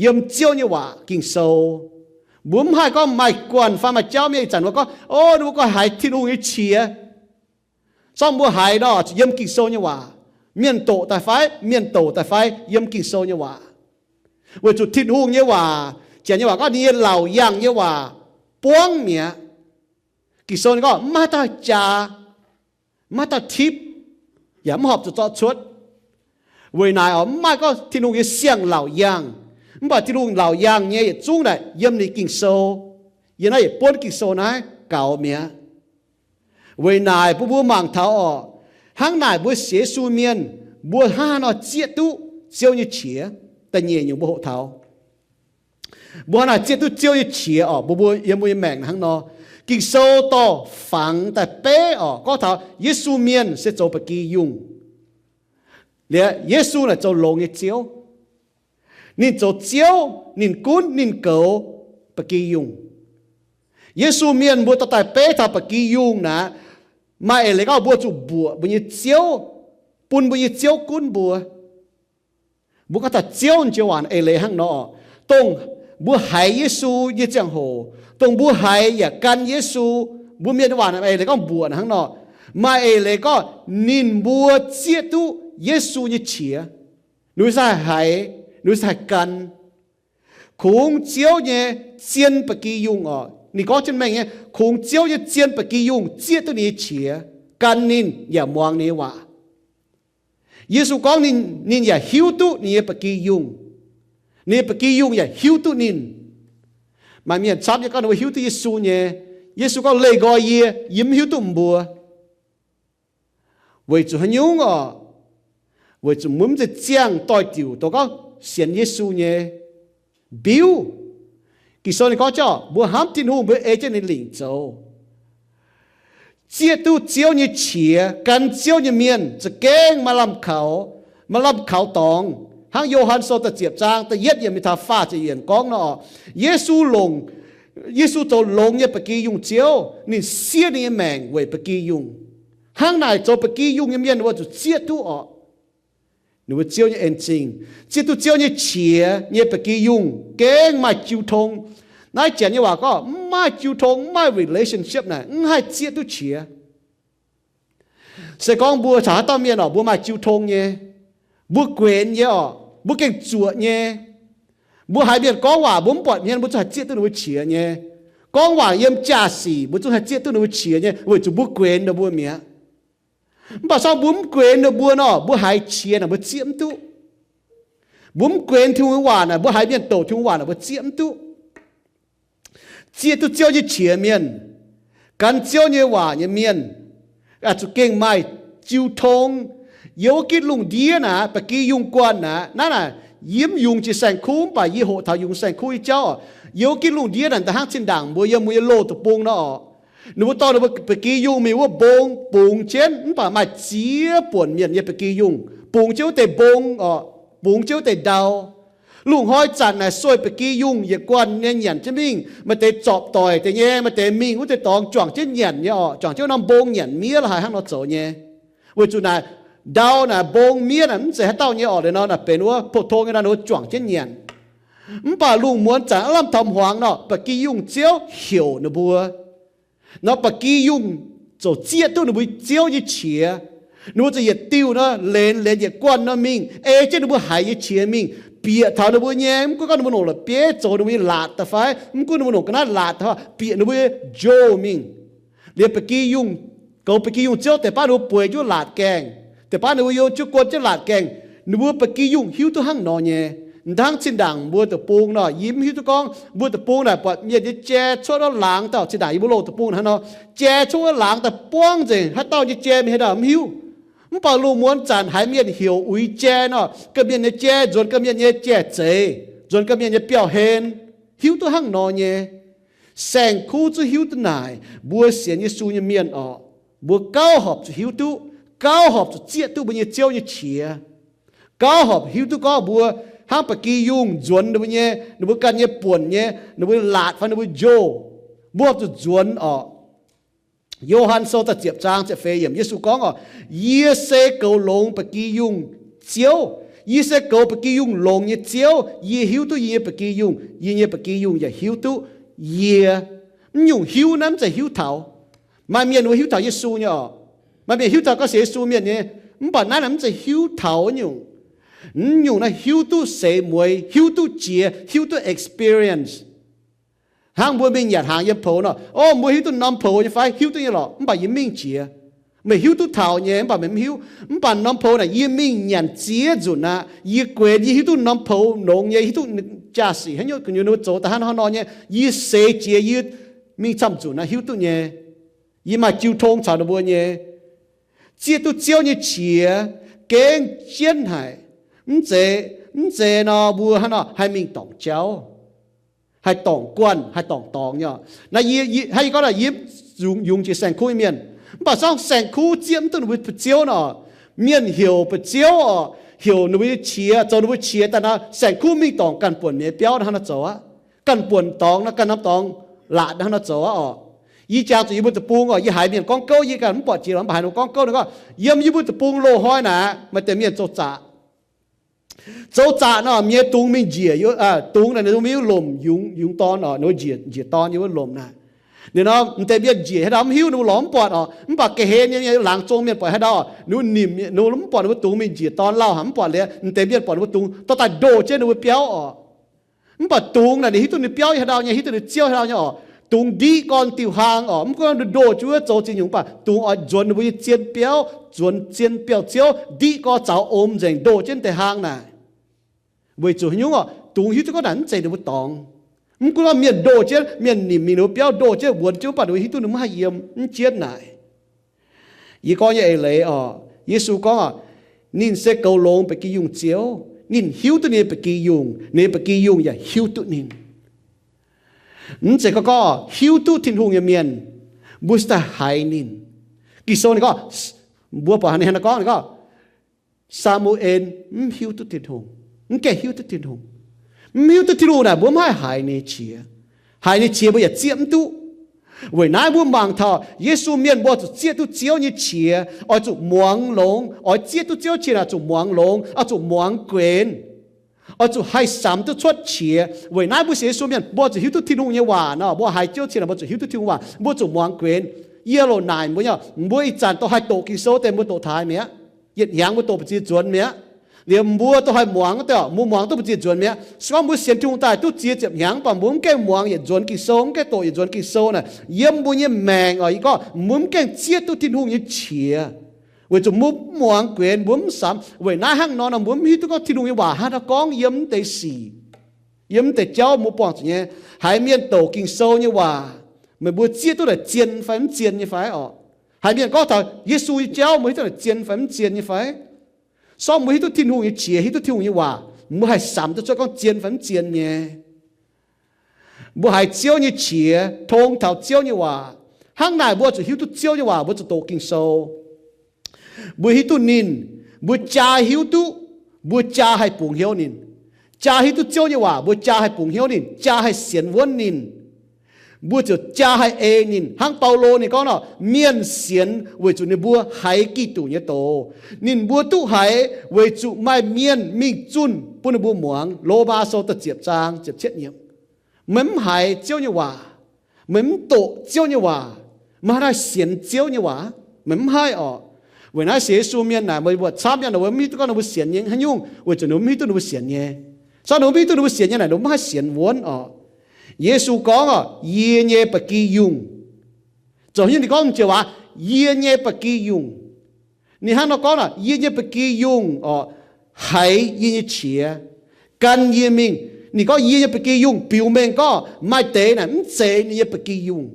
yiem Ziouv nyei waac Ging-Sou. Mbuo mv haih gorngv maaih guanh fai maaih jauv mienh ih zanc mbuo gorngv, O, ninh mbuo gorngv haiz Tin-Hungh nyei qiex. Sorng mbuo haiz nor, yiem Ging-Sou nyei waac. Mienh doqc daaih fai, mienh douc daaih fai, yiem Ging-Sou nyei waac. Weic zuqc Tin-Hungh nyei waac, janx nyei waac gorngv ninh nyei laauc yaangh nyei waac buangv mi'aqv. Ging-Sou ninh gorngv mv maaih dauh jaax, mv maaih dauh tipv, yaac mv horpc zuqc zorqv cuotv. Weic naaic oc, mv maaih gorngv Tin-Hungh nyei siang-laauc yaangh. Mv baac Tin-Hungh laauc yaangh nyei yietc zungv naaic yiem ninh Ging-Sou. Yiem naaiv yietc buonv Ging-Sou naaiv gaux mi'aqv. Weic naaic bun mbuo mangc taux orqc, hnangv naaic mbuo sienx Yesu mienh, mbuo hnangv haaix nor zieqv duqv Ziouv nyei qiex. Da'nyeic nyungc mbuo hoqc taux, mbuo hnangv naaic zieqv duqv Ziouv nyei qiex orqc, mbuo, mbuo yiem mbuo nyei maengc hnangv nor. Ging-Sou dorh fangx daaih beiv orqc, gorngv taux Yesu mienh se zoux ba'gi yungh. Liuz Yesu naaic zoux longx nyei Ziouv. Ninh zoux Ziouv, ninh gunv, ninh goux ba'gi yungh. Yesu mienh mbuo dorh daaih beiv taux ba'gi yungh naaic, maaih eix leiz gorngv mbuo zuqc mbuoqc mbuo nyei Ziouv, bun mbuo nyei Ziouv gunv mbuo. Mbuo gorngv taux Ziouv joux waac eix leiz hnangv nor, dongh mbuo haiz Yesu nyei ziangh hoc, dongh mbuo haiz yaac gan Yesu, mbuo mienh nyei waac eix leiz gorngv mbuoqc hnangv nor. Maaih eix leiz gorngv ninh mbuo zieqv duqv Yesu nyei qiex. Ninh mbuo se haih haiz, ninh mbuo se haih gan. Kungx Ziouv nyei zien ba'gi yungh orqc, ninh gorngv jienv mengh nyei, kungx Ziouv nyei zien ba'gi yungh zieqv duqv ninh nyei qiex, gan ninh yaac muangx ninh nyei waac. Yesu gorngv ninh, ninh yaac hiuv duqv ninh nyei ba'gi yungh. Ninh nyei ba'gi yungh yaac hiuv duqv ninh. Maaih mienh camv nyei gorngv ninh mbuo hiuv duqv Yesu nyei. Yesu gorngv, leih nqoi yie, yie mv hiuv duqv mbuo. Weic zuqc haaix nyungc orqc? Weic zuqc mbuo mv zeiz ziangh doix-diuc dongh gorngv sienx Yesu nyei biuv. Ging-Sou ninh gorngv jauv, mbuo hnamv Tin-Hungh, mbuo ei jienv ninh lingc zoux. Zieqv duqv Ziouv nyei qiex, gan Ziouv nyei mienh za'gengh maaih lamh kaux, maaih lamh kaux dorngx. Hnangv Yo^han Sou da'ziepc zaang da'yietv yiemc mingh taux faah ziepc yiemc gorngv nor, Yesu longc, Yesu zoux longx nyei ba'gi yungh Ziouv, ninh siev ninh nyei maengc weic ba'gi yungh. Hnangv naaic zoux ba'gi yungh nyei mienh wuov zuqc zieqv duqv orqc. Ninh mbuo Ziouv nyei en zingh, zieqv duqv Ziouv nyei qiex nyei ba'gi yungh gengh maaih jiu tong. Naaiv janx nyei waac gorngv mv maaih jiu tong, mv maaih relationship naaic mv haih zieqv duqv qiex. Se gorngv mbuo caux haaix dauh mienh orqc, mbuo maaih jiu tong nyei, mbuo guenx nyei orqc, mbuo gengh zuoqc nyei, mbuo haiz mienh gorngv waac mbuo mv buatc hmien, mbuo zungv haih zieqv duqv ninh mbuo qiex nyei. Gorngv waac yiem jaa-sic mbuo zungv haih zieqv duqv ninh mbuo qiex nyei, weic zuqc mbuo guenx ninh mbuo mi'aqv. Mv baac se gorngv mbuo mv guenx ninh mbuo nor, mbuo haiz qiex naaic mbuo zieqv mv duqv. Mbuo mv guenx Tin-Hungh waac naaic, mbuo haiz mienh douc Tin-Hungh waac naaic mbuo zieqv mv duqv. Zieqv duqv Ziouv nyei qiex mienh, gan Ziouv nyei waac nyei mienh, zuqc gengh maaih jiu tong. Yiem wuov gitv lungh ndiev naaic, ba'gi yungh guanh naaic, naaiv naaic yie mv yungz jiex saeng-kuv, mv baac yie hoqc taux yungz saeng-kuv nyei jauv orqc. Yiem wuov gitv lungh ndiev naaic, da'hnangv zinh ndaangc mbuo yiem mbuo nyei loz deic-bung nor orqc, ninh mbuo dorh ninh mbuo ba'gi yungh mingh wuov mbong bungx jienv, mv baac maaih ziex buonc mienh nyei ba'gi yungh bungx jienv wuov deix mbong orqc, bungx jienv wuov deix ndau. Lungh hnoi zanc naaic sueih ba'gi yungh yietc guanh nyei nyanc jienv mingh, maaih deix zorpc doic deix nyei, maaih deix mingh wuov deix dorngx juangc jienv nyanc nyei orqc, juangc jienv wuov norm mbong nyanc miev lorqc, haaix hnangv nor zoux nyei. Weic zuqc naaic ndau naaic mbong miev naaic mv zeiz haaix dauh nyei orqc, liuz nor naaic benx wuov pou-tong nyei nor, ninh mbuo juangc jienv nyanc. Mv baac lungh muonz zanc aav lamh taux hmuangx nor, ba'gi yungh ziouv heuc ninh mbuo. Nor ba'gi yungh ziouc zieqv duqv ninh mbuo ziouv nyei qiex. Ninh mbuo ziouc yietc diuh nor, lenx, lenx yietc guanh nor mingh, ei jienv ninh mbuo haiz nyei qiex mingh, bieqc taux ninh mbuo nyei, mv gunv gorngv ninh mbuo longc la'bieiv zoux ninh mbuo nyei laatc daaih fai, mv gunv ninh mbuo longc ga'naaiv laatc daaih fai, bieqc ninh mbuo nyei njoux mingh. Liuz ba'gi yungh, goux ba'gi yungh ziouv deix baav ninh mbuo bueix jienv laatc gaengh, deix baav ninh mbuo yiem jienv guon jienv laatc gaengh. Ninh mbuo ba'gi yungh hiuv duqv hnangv nor nyei. Hnangv zinh ndaangc mbuo deic-bung nor, yie mv hiuv duqv gorngv mbuo deic-bung naaic buatc mienh nyei jai cuotv wuov laangz dauh, zinh ndaangc yie mbuo loz deic-bung hnangv nor, jai cuotv wuov laangz daaih buangv nzengc, haaix dauh nyei jai mingh haaix dauh mv hiuv. Mv baac lungh muonz zanc haiz mienh heuc uix jai nor, ganh mienh nyei jai nzuonx ganh mienh nyei jai-zeiz, nzuonx ganh mienh nyei biauv-hlen, hiuv duqv hnangv nor nyei. Saeng-kuv zungv hiuv duqv naaic, mbuo sienx Yesu nyei mienh orqc, mbuo gauh horpc zuqc hiuv duqv, gauh horpc zuqc zieqv duqv mbuo nyei ziouv nyei qiex. Gauh horpc hiuv duqv gorngv mbuo hnangv ba'gi yungh nzuonx ninh mbuo nyei, ninh mbuo ganh nyei buonc nyei, ninh mbuo laatc fai ninh mbuo njoux, mbuo horpc zuqc nzuonx orqc. Yo^han Sou da'ziepc zaang ziepc feix yiemc, Yesu gorngv orqc, yie se goux longx ba'gi yungh ziouv. Yie se goux ba'gi yungh longx nyei ziouv. Yie hiuv duqv yie nyei ba'gi yungh, yie nyei ba'gi yungh yaac hiuv duqv yie. Mv nyungc hiuv naaiv mv zeiz hiuv taux. Maaih mienh wuov hiuv taux Yesu nyei orqc. Maaih mienh hiuv taux gorngv sienx Yesu mienh nyei. Mv baac naaiv naaic mv zeiz hiuv taux nyungc. Mv nyungc naaiv hiuv duqv seix mueiz, hiuv duqv jiex, hiuv duqv experience. Hnangv mbuo mingh nyanc hnaangx yiem poux nor, o, mbuo hiuv duqv norm poux nyei fai? Hiuv duqv nyei lorqc, mv baac yie mingh jiex. Meih hiuv duqv taux nyei, mv baac meih mv hiuv. Mv baac norm poux naaic yie mingh nyanc ziex nzunc aqv. Yie guenx, yie hiuv duqv norm poux longx nyei, hiuv duqv jaa-sic haaix nyungc gu'nyuoz ninh mbuo zoux daaih hnangv haaix nor nyei. Yie seix jiex, yie mingh camv nzunc aqv, hiuv duqv nyei. Yie maaih jiu tong caux ninh mbuo nyei. Zieqv duqv Ziouv nyei qiex gengh jienv haic. Mv zeiz, mv zeiz nor mbuo hnangv nor haih mingh dorngc jauv, haih dorngc guanh, haih dorngc dorngx nyei oc. Naaiv yie, yie, hnangv yie gorngv naaic, yie yungz, yungz jiex saeng-kuv nyei mienh. Mv baac se gorngv saeng-kuv zieqv mv duqv ninh mbuo ba'ziouv nor, mienh heuc ba'ziouv oc, heuc ninh mbuo nyei qiex, zoux ninh mbuo qiex daaih nor, saeng-kuv mingh dorngc ganh buonc mienh nyei biauv hnangv nor zoux aqv. Ganh buonc dorngx nor, ganh norm dorngx laatc hnangv nor zoux aqv oc. Yie jangx zuqc yie mbuo deic-bung oc, yie haiz mienh gorngv gouv, yie ganh mv buatc jiex, mv baac haaix ninh gorngv gouv, ninh gorngv, yiem yie mbuo deic-bung loz-hnoi naaic, maaih deix mienh zoux zaqc. Zoux zaqc nor, mienh dungz mingh njiec, dungz naaic ninh mbuo mingh lomc yungz, yungz dorn oc, ninh mbuo njiec, njiec dorn yiem wuov lomc naaic. Ninh nor, m'deix mienh njiec haaix ndau mv hiuv, ninh mbuo lorz mv buatc oc. Mv baac ga'hlen nyei laangz zong mienh buatc haaix ndau, ninh mbuo nimc, ninh mbuo mv buatc ninh mbuo dungz mingh njiec dorn lauh haic, mv buatc liuz, m'deix mienh buatc ninh mbuo dungz dorh daaih ndoh jienv ninh mbuo biauv oc. Mv baac dungz naaic ninh hiuv duqv ninh biauv haaix ndau nyei, hiuv duqv ninh ziouv haaix ndau nyei oc. Dungz ndiqv gorn diuh hlang oc, mv gunv ninh ndoh jienv wuov zoux ziex nyungc, mv baac dungz oix nzuonx ninh mbuo nyei zien biauv, nzuonx zien biauv-ziouv, ndiqv gorn zaux om nzengc ndoh jienv deix hlang naaic. Weic zuqc haaix nyungc oc? Dungz hiuv duqv gorngv naaic mv zeiz ninh mbuo dorngx. Mv gunv gorngv mienh ndoh jienv, mienh nimc mingh ninh mbuo biauv ndoh jienv, wuonx jienv, mv baac ninh mbuo hiuv duqv ninh mv haih yiem, mv jienv naaic. Yie gorngv nyei eix leiz oc, Yesu gorngv oc, ninh se goux longx ba'gi yungh Ziouv. Ninh hiuv duqv ninh nyei ba'gi yungh, ninh nyei ba'gi yungh yaac hiuv duqv ninh. Mv zeiz gorngv, gorngv hiuv duqv Tin-Hungh nyei mienh, mbuo se daaih haiz ninh. Ging-Sou ninh gorngv, mbuo buatc ninh haaix nor gorngv, ninh gorngv, Saa^mu^en mv hiuv duqv Tin-Hungh, mv gaengh hiuv duqv Tin-Hungh. Mv hiuv duqv Tin-Hungh naaic, mbuo mv haih haiz ninh nyei qiex. Haiz ninh nyei qiex mbuo yaac zieqv mv duqv. Weic naaiv mbuo mangc taux Yesu mienh mbuo zuqc zieqv duqv Ziouv nyei qiex, oix zuqc muangx longx. Oix zieqv duqv Ziouv qiex naaic zuqc muangx longx, oix zuqc muangx guenx. Oix zuqc haih samx duqv cuotv qiex. Weic naaiv mbuo sienx Yesu mienh mbuo zuqc hiuv duqv Tin-Hungh nyei waac nor, mbuo haiz Ziouv qiex naaic mbuo zuqc hiuv duqv Tin-Hungh waac, mbuo zuqc muangx guenx. Yie loc naaic mbuo nyei, mbuo ih zanc dongh haih doqc Ging-Sou deix mbuo doqc taaix mi'aqv. Yietc hnyangx mbuo doqc mbu'ziex nzuonx mi'aqv. Liuz mbuo dongh haih muangx deix, mbuo muangx duqv mbu'ziex nzuonx mi'aqv. Se gorngv mbuo sienx Tin-Hungh daaih duqv ziex ziepc hnyangx, mv baac mbuo mv gaengh muangx yietc nzuonx Ging-Sou, mv gaengh doqc yietc nzuonx Ging-Sou naaic, yiem mbuo nyei maengc oc, yie gorngv mbuo mv gaengh zieqv duqv Tin-Hungh nyei qiex. Weic zuqc mbuo mv muangx guenx, mbuo mv samx. Weic naaiv hnangv nor, mbuo mv hiuv duqv gorngv Tin-Hungh nyei waac haaix nor gorngv yiem mv deix sic, yiem mv deix jauv mbuo buangh zuqc nyei. Haiz mienh doqc Ging-Sou nyei waac, meih mbuo zieqv duqv naaic zien fai mv zien nyei fai oc? Haiz mienh gorngv taux Yesu nyei jauv, mbuo hiuv duqv naaic zien fai mv zien nyei fai? Sorng mbuo hiuv duqv Tin-Hungh nyei qiex, hiuv duqv Tin-Hungh nyei waac, mbuo haih samx duqv cuotv gorngv zien fai mv zien nyei. Mbuo haiz Ziouv nyei qiex, tong taux Ziouv nyei waac. Hnangv naaic mbuo zuqc hiuv duqv Ziouv nyei waac, mbuo zuqc doqc Ging-Sou. Mbuo hiuv duqv ninh, mbuo jaa hiuv duqv, mbuo jaa haih bungx hnyouv ninh. Jaa hiuv duqv Ziouv nyei waac, mbuo jaa haih bungx hnyouv ninh, jaa haih sienx wuonv ninh. Mbuo ziouc jaa haih ei ninh. Hnangv Baulo ninh gorngv nor, mienh sienx weic zuqc ninh mbuo haiz Giduc nyei doz. Ninh mbuo duqv haiz weic zuqc maaih mienh mingh zunh bun ninh mbuo muangx. Lomaa Sou da'ziepc zaang ziepc cietv nyeic. Meih mv haiz Ziouv nyei waac, meih mv doqc Ziouv nyei waac, meih haaix nor sienx Ziouv nyei waac? Meih mv haih oc. Weic naaiv sienx Yesu mienh naaic, meih mbuo camv nyei, mbuo mv hiuv duqv gorngv ninh mbuo sienx nyei haaix nyungc, weic zuqc ninh mbuo mv hiuv duqv ninh mbuo sienx nyei. Sorng ninh mbuo mv hiuv duqv ninh mbuo sienx nyei naaic, ninh mbuo mv haih sienx wuonv oc. Yesu gorngv oc, yie nyei ba'gi yungh. Zoux haaix nyungc ninh gorngv m'jiex waac, yie nyei ba'gi yungh? Ninh hnangv nor gorngv naaic, yie nyei ba'gi yungh oc, haiz yie nyei qiex, gan yie mingh. Ninh gorngv yie nyei ba'gi yungh biux mengh gorngv maaih deix naaic mv zeiz ninh nyei ba'gi yungh.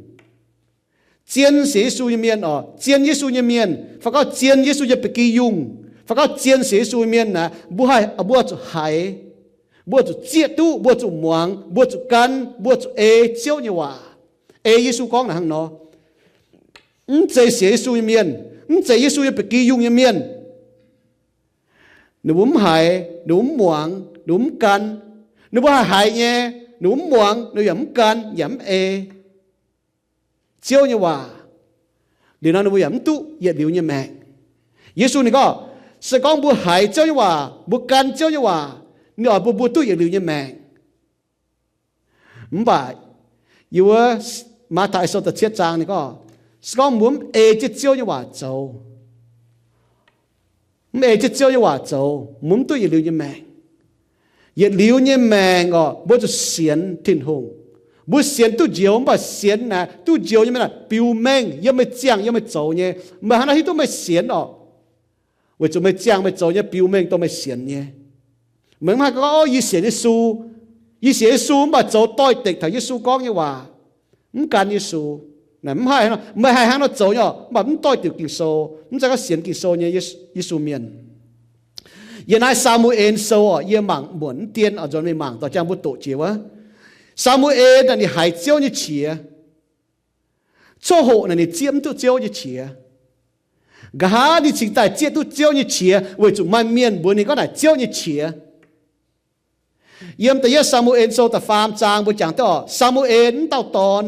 Zien sienx Yesu nyei mienh oc, zien Yesu nyei mienh, fai gorngv zien Yesu nyei ba'gi yungh, fai gorngv zien sienx Yesu nyei mienh naaic, mbuo haih, mbuo zuqc haiz, mbuo zuqc zieqv duqv, mbuo zuqc muangx, mbuo zuqc gan, mbuo zuqc ei Ziouv nyei waac. Ei Yesu gorngv naaic hnangv nor. Mv zeiz sienx Yesu nyei mienh, mv zeiz Yesu nyei ba'gi yungh nyei mienh, ninh mbuo mv haiz, ninh mbuo mv muangx, ninh mbuo mv gan. Ninh mbuo haih haiz nyei, ninh mbuo mv muangx, ninh mbuo yaac mv gan, yaac mv ei Ziouv nyei waac. Liuz nor ninh mbuo yaac mv duqv yietc liuz nyei maengc. Yesu ninh gorngv, se gorngv mbuo haiz Ziouv nyei waac, mbuo gan Ziouv nyei waac, ninh oix bun mbuo duqv yietc liuz nyei maengc. Mv baac yiem wuov Matv^tai Sou da'cietv zaang ninh gorngv, se gorngv mbuo mv ei jienv Ziouv nyei waac zoux, mv ei jienv Ziouv nyei waac zoux, mbuo mv duqv yietc liuz nyei maengc. Yietc liuz nyei maengc oc, mbuo zuqc sienx Tin-Hungh. Mbuo sienx duqv njoux, mv baac sienx naaic duqv njoux nyei mienh naaic biux mengh yiem meih ziangh yiem meih zoux nyei. Meih hnangv naaiv hiuv duqv meih sienx oc, weic zuqc meih ziangh meih zoux nyei biux mengh dongh meih sienx nyei. Meih mv haih gorngv, o, yie sienx Yesu, yie sienx Yesu mv baac zoux doix-dekc taux Yesu gorngv nyei waac, mv gan Yesu. Naaic mv haih, meih haih hnangv nor zoux nyei oc, mv baac mv doix diuc Ging-Sou, mv zeiz gorngv sienx Ging-Sou nyei Yesu mienh. Yiem naaiv Saa^mu^en Sou oc, yie mangc muonc mv dien oc, nzuonx mingh mangc dorh jangx mbuo doqc jiex wuov. Saa^mu^en naaic ninh haiz Ziouv nyei qiex. Coqv hoqc naaic ninh zieqv mv duqv Ziouv nyei qiex. Nqa'haav ninh cingx daaih zieqv duqv Ziouv nyei qiex weic zuqc maaih mienh mbuox ninh gorngv naaic Ziouv nyei qiex. Yiem da'yietv Saa^mu^en Sou da'faam zaang mbuo jangx duqv oc, Saa^mu^en mv dauh dorn,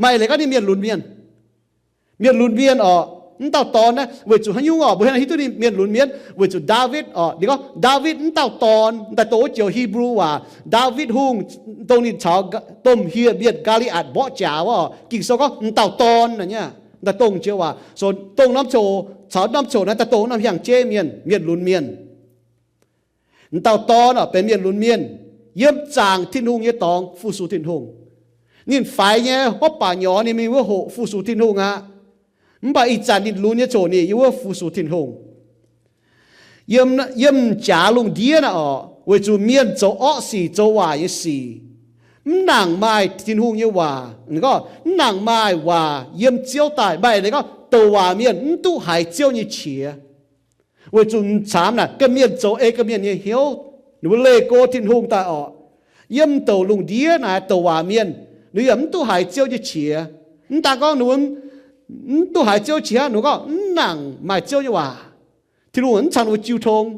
maaih leiz gorngv ninh mienh lunx mienh. Mienh lunx mienh oc, mv dauh dorn naaiv weic zuqc haaix nyungc oc, mbuo hiuv duqv ninh mienh lunx mienh weic zuqc Ndaawitv oc. Ninh gorngv Ndaawitv mv dauh dorn, daaih dongh wuov joux Hipv^lu waac, Ndaawitv Hungh, dongh ninh caux domh hieh mienh Gaa^li^atc mborqv jaax wuov oc. Ging-Sou gorngv m'dauh dorn naaic nyei, daaih dongh joux waac, dongh norm coc, caux norm coc naaiv daaih dongh norm hiang jeiv mienh, mienh lunx mienh. M'dauh dorn oc benx mienh lunx mienh, yiem zaangc Tin-Hungh nyei dorngx fu-sux Tin-Hungh. Ninh faix nyei hopv baac nyorx ninh mingh wuov hoqc fu-sux Tin-Hungh aqv. Mv baac ih zanc ninh lunx nyei coc ninh yiem wuov fu-sux Tin-Hungh. Yiem, yiem jaax lungh ndiev naaiv oc, weic zuqc mienh zoux orqv sic, zoux waaic nyei sic, mv nangc maaih Tin-Hungh nyei waac. Ninh gorngv mv nangc maaih waac yiem Ziouv daaih. Maaih leiz gorngv douc waac mienh mv duqv haiz Ziouv nyei qiex. Weic zuqc m'zamx naaic ga'mienh zoux ei ga'mienh nyei hnyouv, ninh mbuo leih go Tin-Hungh daaih orqc. Yiem douc lungh ndiev naaic douc waac mienh, ninh yaac mv duqv haiz Ziouv nyei qiex. Mv daan gorngv ninh mbuo mv duqv haiz Ziouv qiex hnangv, ninh gorngv mv nangc maaih Ziouv nyei waac. Tin-Hungh mv caux ninh mbuo jiu tong.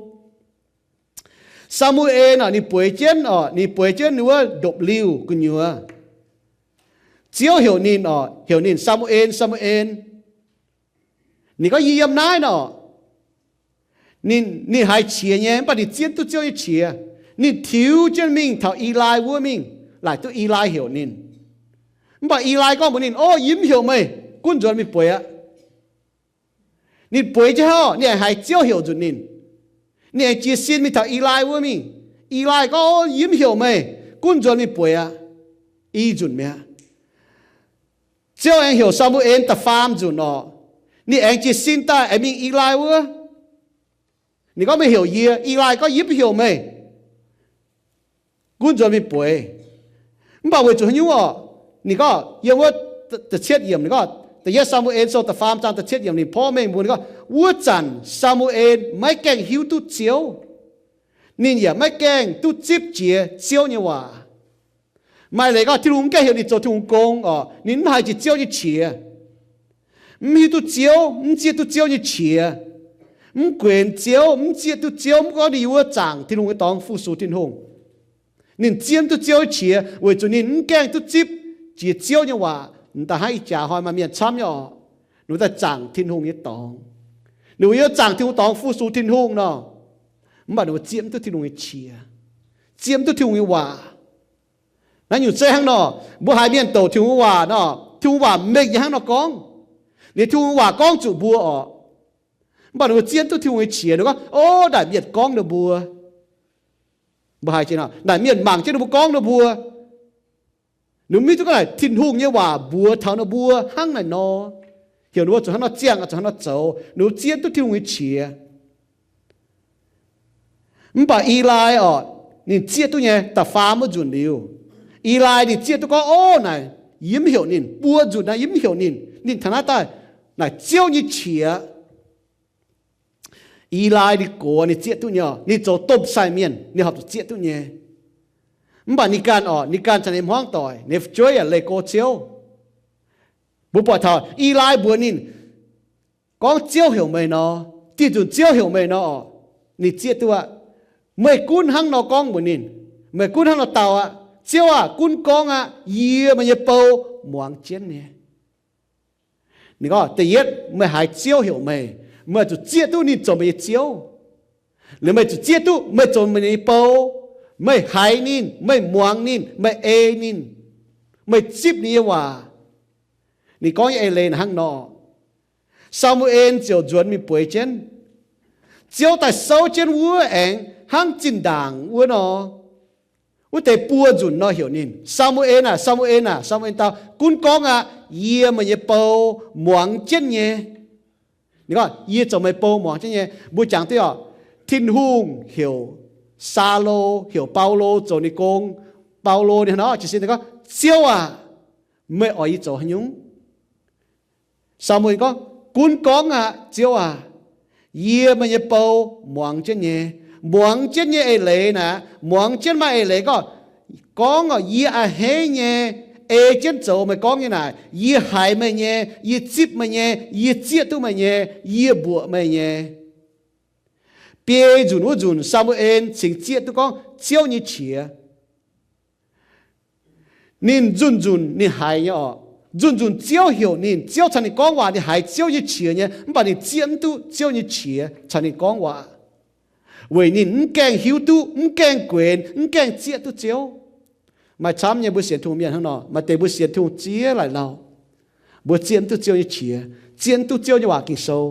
Saa^mu^en oc, ninh bueix jienv oc, ninh bueix jienv ninh wuov ndopv-liuh gu'nyuoz. Ziouv heuc ninh oc, heuc ninh, Saa^mu^en, Saa^mu^en. Ninh gorngv, Yie yiem naaiv nor. Ninh, ninh haiz qiex nyei, mv baac ninh zieqv duqv Ziouv nyei qiex. Ninh tiux jienv mingh taux Elai wuov mingh, laaic duqv Elai heuc ninh. Mv baac Elai gorngv mbuox ninh, Ov, yie mv heuc meih, gunv nzuonx mingh bueix aqv. Ninh bueix jienv hnangv, ninh aengx haiz Ziouv heuc nzunc ninh. Ninh aengx jiez sin mingh taux Elai wuov mingh. Elai gorngv, Ov, yie mv heuc meih, gunv nzuonx mingh bueix aqv. I nzunc mi'aqv. Ziouv aengx heuc Saa^mu^en da'faam nzunc orqc. Ninh aengx jiez sin daaih aengx mingh Elai wuov. Ninh gorngv, Meih heuc yie. Elai gorngv, Yie mv heuc meih, gunv nzuonx mingh bueix. Mv baac weic zuqc haaix nyungc orqc? Ninh gorngv yiem wuov da'cietv yiemc, ninh gorngv, Da'yietv Saa^mu^en Sou da'faam zaang da'cietv yiemc, ninh porv mengh mbuox ninh gorngv, wuov zanc Saa^mu^en maiv gaengh hiuv duqv Ziouv. Ninh yaac maiv gaengh duqv zipv jiex Ziouv nyei waac. Maaih leiz gorngv Tin-Hungh mv gaengh heuc ninh zoux Tin-Hungh gong orqc, ninh mv haiz jiex Ziouv nyei qiex. Mv hiuv duqv Ziouv, mv zieqv duqv Ziouv nyei qiex, mv guenx Ziouv, mv zieqv duqv Ziouv, mv gorngv ninh yiem wuov zaangc Tin-Hungh nyei dorngx fu-sux Tin-Hungh. Ninh zieqv mv duqv Ziouv nyei qiex weic zuqc ninh mv gaengh duqv zipv jiex Ziouv nyei waac. M'daaih hnangv ih jaax hnoi maaih mienh camv nyei orqc, ninh mbuo daaih zaangc Tin-Hungh nyei dorngx, ninh mbuo yiem zaangc Tin-Hungh dorngx fu-sux Tin-Hungh nor, mv baac ninh mbuo zieqv mv duqv Tin-Hungh nyei qiex, zieqv mv duqv Tin-Hungh nyei waac. Naaiv nyungc zeiv hnangv nor, mbuo haiz mienh douc Tin-Hungh nyei waac nor, Tin-Hungh waac mengh nyei hnangv nor gorngv. Liuz Tin-Hungh nyei waac gorngv zuqc mbuo orqc, mv baac ninh mbuo zieqv duqv Tin-Hungh nyei qiex, ninh gorngv, Ov, naaic mienh gorngv ninh mbuo. Mbuo haiz jienv nor, naaic mienh mangc jienv ninh mbuo gorngv ninh mbuo. Ninh mbuo mv hiuv duqv gorngv naaic Tin-Hungh nyei waac mbuox taux ninh mbuo hnangv naaic nor, heuc ninh mbuo zuqc hnangv nor ziangh, zuqc hnangv nor zoux. Ninh mbuo zieqv duqv Tin-Hungh nyei qiex. Mv baac Elai orqc, ninh zieqv duqv nyei, da'faam wuov nzunc liuz, Elai ninh zieqv duqv gorngv, Ov, naaic yie mv heuc ninh. Buo nzunc naaiv yie mv heuc ninh. Ninh taux naaiv daaih naaic Ziouv nyei qiex. Elai ninh gox ninh zieqv duqv nyei orqc, ninh zoux domh sai mienh ninh horpc zuqc zieqv duqv nyei. Mv baac ninh ganh orqc, ninh ganh caux ninh hmuangv doic, ninh fu'jueiv yaac leih go Ziouv. Mbuo buatc taux Elai mbuox ninh gorngv, Ziouv heuc meih nor, dieh nzunc Ziouv heuc meih nor orqc, ninh zieqv duqv aqv. Meih gunv hnangv nor gorngv mbuox ninh, meih gunv hnangv nor dau aqv. Ziouv aah, gunv gorngv aqv. Yie meih nyei bou muangx jienv nyei. Ninh gorngv, da'yietv, meih haiz Ziouv heuc meih, meih zuqc zieqv duqv ninh zoux meih nyei Ziouv. Liuz meih zuqc zieqv duqv meih zoux meih nyei bou, meih haiz ninh, meih muangx ninh, meih ei ninh, meih zipv ninh nyei waac. Ninh gorngv nyei eix leiz hnangv nor. Saa^mu^en ziouc nzuonx mingh bueix jienv. Ziouv daaih souv jienv wuov aengx hnangv zinh ndaangc wuov nor. Wuov deix buo nzunc nor heuc ninh, Saa^mu^en aah! Saa^mu^en aah! Saa^mu^en dau, Gunv gorngv aqv. Yie meih nyei bou muangx jienv nyei. Ninh gorngv, Yie zoux meih bou muangx jienv nyei. Mbuo jangx duqv oc, Tin-Hungh heuc Saulo, heuc Baulo zoux ninh gong. Baulo ninh hnangv nor jiez sin gorngv, Ziouv aah! Meih oix yie zoux haaix nyungc? Saa^mu^en gorngv, Gunv gorngv aqv, Ziouv aac. Yie, meih nyei bou, muangx jienv nyei. Muangx jienv nyei eix leiz naaic, muangx jienv maaih eix leiz gorngv, gorngv oc, yie a'hneiv nyei, ei jienv zoux meih gorngv nyei naaic. Yie haiz meih nyei, yie zipv meih nyei, yie zieqv duqv meih nyei, yie mbuoqc meih nyei. Biei nzunc wuov nzunc, Saa^mu^en cingx zieqv duqv gorngv Ziouv nyei qiex. Ninh nzunc nzunc ninh haiz nyei oc. Nzunc nzunc Ziouv heuc ninh, Ziouv caux ninh gorngv waac, ninh haiz Ziouv nyei qiex nyei, mv baac ninh zieqv mv duqv Ziouv nyei qiex caux ninh gorngv waac, weic ninh mv gaengh hiuv duqv, mv gaengh guenx, mv gaengh zieqv duqv Ziouv. Maaih camv nyei mbuo sienx Tin-Hungh mienh hnangv nor, maaih deix mbuo sienx Tin-Hungh ziex laaic lauh, mbuo zieqv mv duqv Ziouv nyei qiex, zieqv mv duqv Ziouv nyei waac Ging-Sou.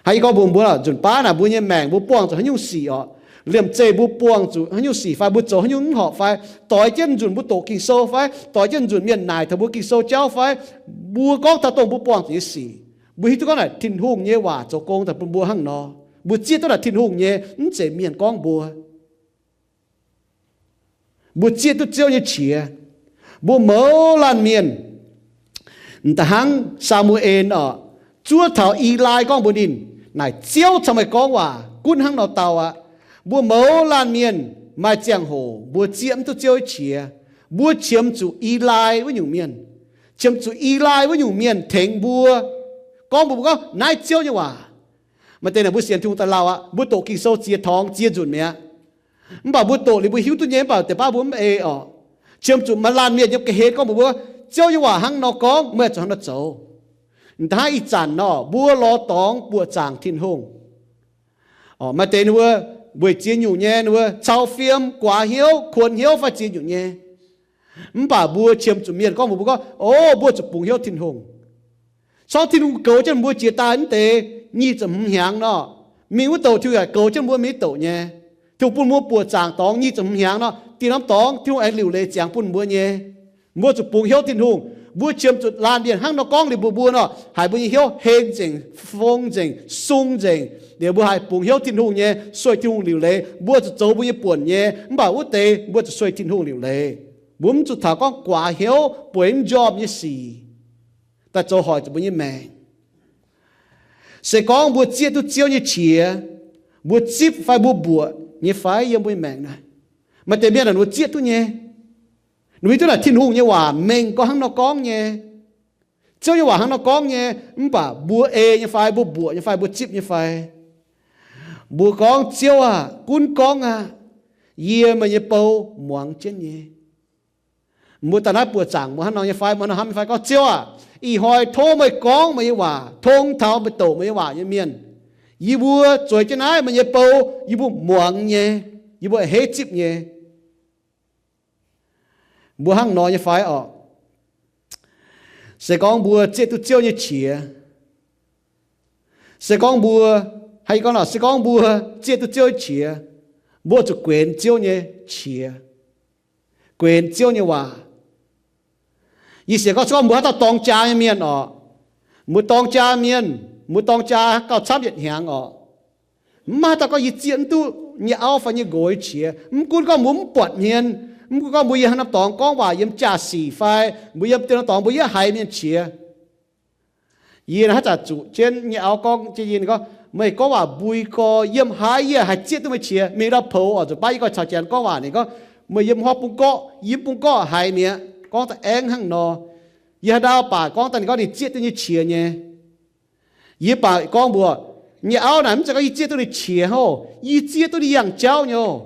Hnangv yie gorngv mbuox mbuo, nzunc baav naaic mbuo nyei maengc mbuo buangh zuqc haaix nyungc sic orqc? Liemh zeih mbuo buangh zuqc haaix nyungc sic fai mbuo zoux haaix nyungc mv horpc fai, doix jienv nzunc mbuo doqc Ging-Sou fai, doix jienv nzunc mienh naaic taux mbuo Ging-Sou jauv fai, mbuo gorngv taux dongh mbuo buangh zuqc nyei sic, mbuo hiuv duqv gorngv naaic Tin-Hungh nyei waac zoux gong daaih bun mbuo hnangv nor. Mbuo zieqv duqv naaic Tin-Hungh nyei, mv zeiz mienh gorngv mbuo. Mbuo zieqv duqv Ziouv nyei qiex. Mbuo mouz laanh mienh, m'daaih hnangv Saa^mu^en orqc, zuov taux Eli gorngv mbuox ninh, naaic Ziouv caux meih gorngv waac gunv hnangv nor dau aqv. Mbuo mouz laanh mienh maaih ziangh hoc mbuo zieqv mv duqv Ziouv nyei qiex. Mbuo qiemx zuqc Eli wuov nyungc mienh, qiemx zuqc Eli wuov nyungc mienh tengx mbuo, gorngv mbuox mbuo gorngv naaiv Ziouv nyei waac. Maaih deix naaic mbuo sienx Tin-Hungh daaih lauh aqv, mbuo doqc Ging-Sou ziex torngx ziex nzunc mi'aqv. Mv baac mbuo doqc liuz mbuo hiuv duqv nyei, mv baac deix baav mbuo mv ei orqc. Qiemx zuqc maaih laanh mienh yiem ga'hlen gorngv mbuox mbuo, Ziouv nyei waac hnangv nor gorngv, meih zuqc hnangv nor zoux. M'daaih hnangv ih zanc nor, mbuo lorz dorngx buoqc zaangc Tin-Hungh. Orqc, maaih deix ninh mbuo weic ziex nyungc nyei, ninh mbuo cau fiem, guaax hnyouv, kuonx hnyouv fai ziex nyungc nyei. Mv baac mbuo qiemx zuqc mienh gorngv mbuox mbuo gorngv, o, mbuo zuqc bungx hnyouv Tin-Hungh. Sortv Tin-Hungh goux jienv mbuo jiex daaih mv deix nyic ziepc hmz hnyangx nor, mingh wuov douc Tin-Hungh yaac goux jienv mbuo mingh douc nyei. Tin-Hungh bun mbuo buoqc zaangc dorngx nyic ziepc hmz hnyangx nor, dinh norm dorngx Tin-Hungh aengx liuc leiz ziangx bun mbuo nyei. Mbuo zuqc bungx hnyouv Tin-Hungh. Mbuo qiemx zuqc laanh mienh hnangv nor gorngv liuz mbuox mbuo nor, haiz mbuo nyei hnyouv heng nzengc, fong nzengc, sung nzengc. Liuz mbuo haih bungx hnyouv Tin-Hungh nyei, sueih Tin-Hungh liuc leiz. Mbuo zuqc zoux mbuo nyei buonc nyei, mv baac wuov deix mbuo zuqc sueih Tin-Hungh liuc leiz. Mbuo mv zuqc taux gorngv guaax hnyouv, bueix mv njormh nyei sic daaih zoux hoic zuqc mbuo nyei maengc. Se gorngv mbuo zieqv duqv Ziouv nyei qiex, mbuo zipv fai mbuo mbuoqc nyei fai yiem mbuo nyei maengc naaic? Maaih deix mienh naaic ninh mbuo zieqv duqv nyei. Ninh mbuo hiuv duqv naaic Tin-Hungh nyei waac mengh gorngv hnangv nor gorngv nyei. Ziouv nyei waac hnangv nor gorngv nyei, mv baac mbuo ei nyei fai, mbuo mbuoqc nyei fai, mbuo zipv nyei fai? Mbuo gorngv, Ziouv aah, gunv gorngv aqv. Yie, meih nyei bou, muangx jienv nyei. Mbuo daaih naaiv buoqc zaangc mbuo hnangv nor nyei fai, mbuo hnangv nor hnamv nyei fai gorngv, Ziouv aah, ih hnoi tov meih gorngv meih nyei waac, tong taux meih doqc meih nyei waac nyei mienh. Yie mbuo zueiz jienv naaiv meih nyei bou, yie mbuo muangx nyei, yie mbuo a'hneiv zipv nyei. Mbuo hnangv nor nyei fai orqc? Se gorngv mbuo zieqv duqv Ziouv nyei qiex, se gorngv mbuo, hnangv yie gorngv nor, se gorngv mbuo zieqv duqv Ziouv nyei qiex, mbuo zuqc guenx Ziouv nyei qiex, guenx Ziouv nyei waac. Yie sienx gorngv se gorngv mbuo haaix dauh dorng jaa nyei mienh orqc, mbuo dorng jaa mienh, mbuo dorng jaa gauh camv yietc hnyangx orqc, mv maaih haaix dauh gorngv yie zieqv mv duqv nyei auv fai nyei nqox nyei qiex. Mv gunv gorngv mbuo mv buatc hmien, mv gunv gorngv mbuo yiem haaix norm dorngx gorngv waac yiem jaa-sic fai mbuo yiem dien norm dorngx mbuo yietv haiz mienh qiex. Yie naaiv haaix zanc zuqc jienv nyei auv gorngv jienv yie, ninh gorngv, meih gorngv waac mbui gorx, yiem haaix yie haih zieqv duqv meih qiex? Mingh ndau-poux oix zuqc baav yie gorngv caux janx gorngv waac. Ninh gorngv, meih yiem haaix bung gorqv, yie mv bung gorqv haiz mi'aqv. Gorngv da'aengx hnangv nor. Yie haaix ndau baac gorngv daaih ninh gorngv ninh zieqv duqv nyei qiex nyei. Yie baac gorngv mbuox nyei auv naaic, mv zeiz gorngv yie zieqv duqv ninh qiex hov, yie zieqv duqv ninh yangh jauv nyei oc.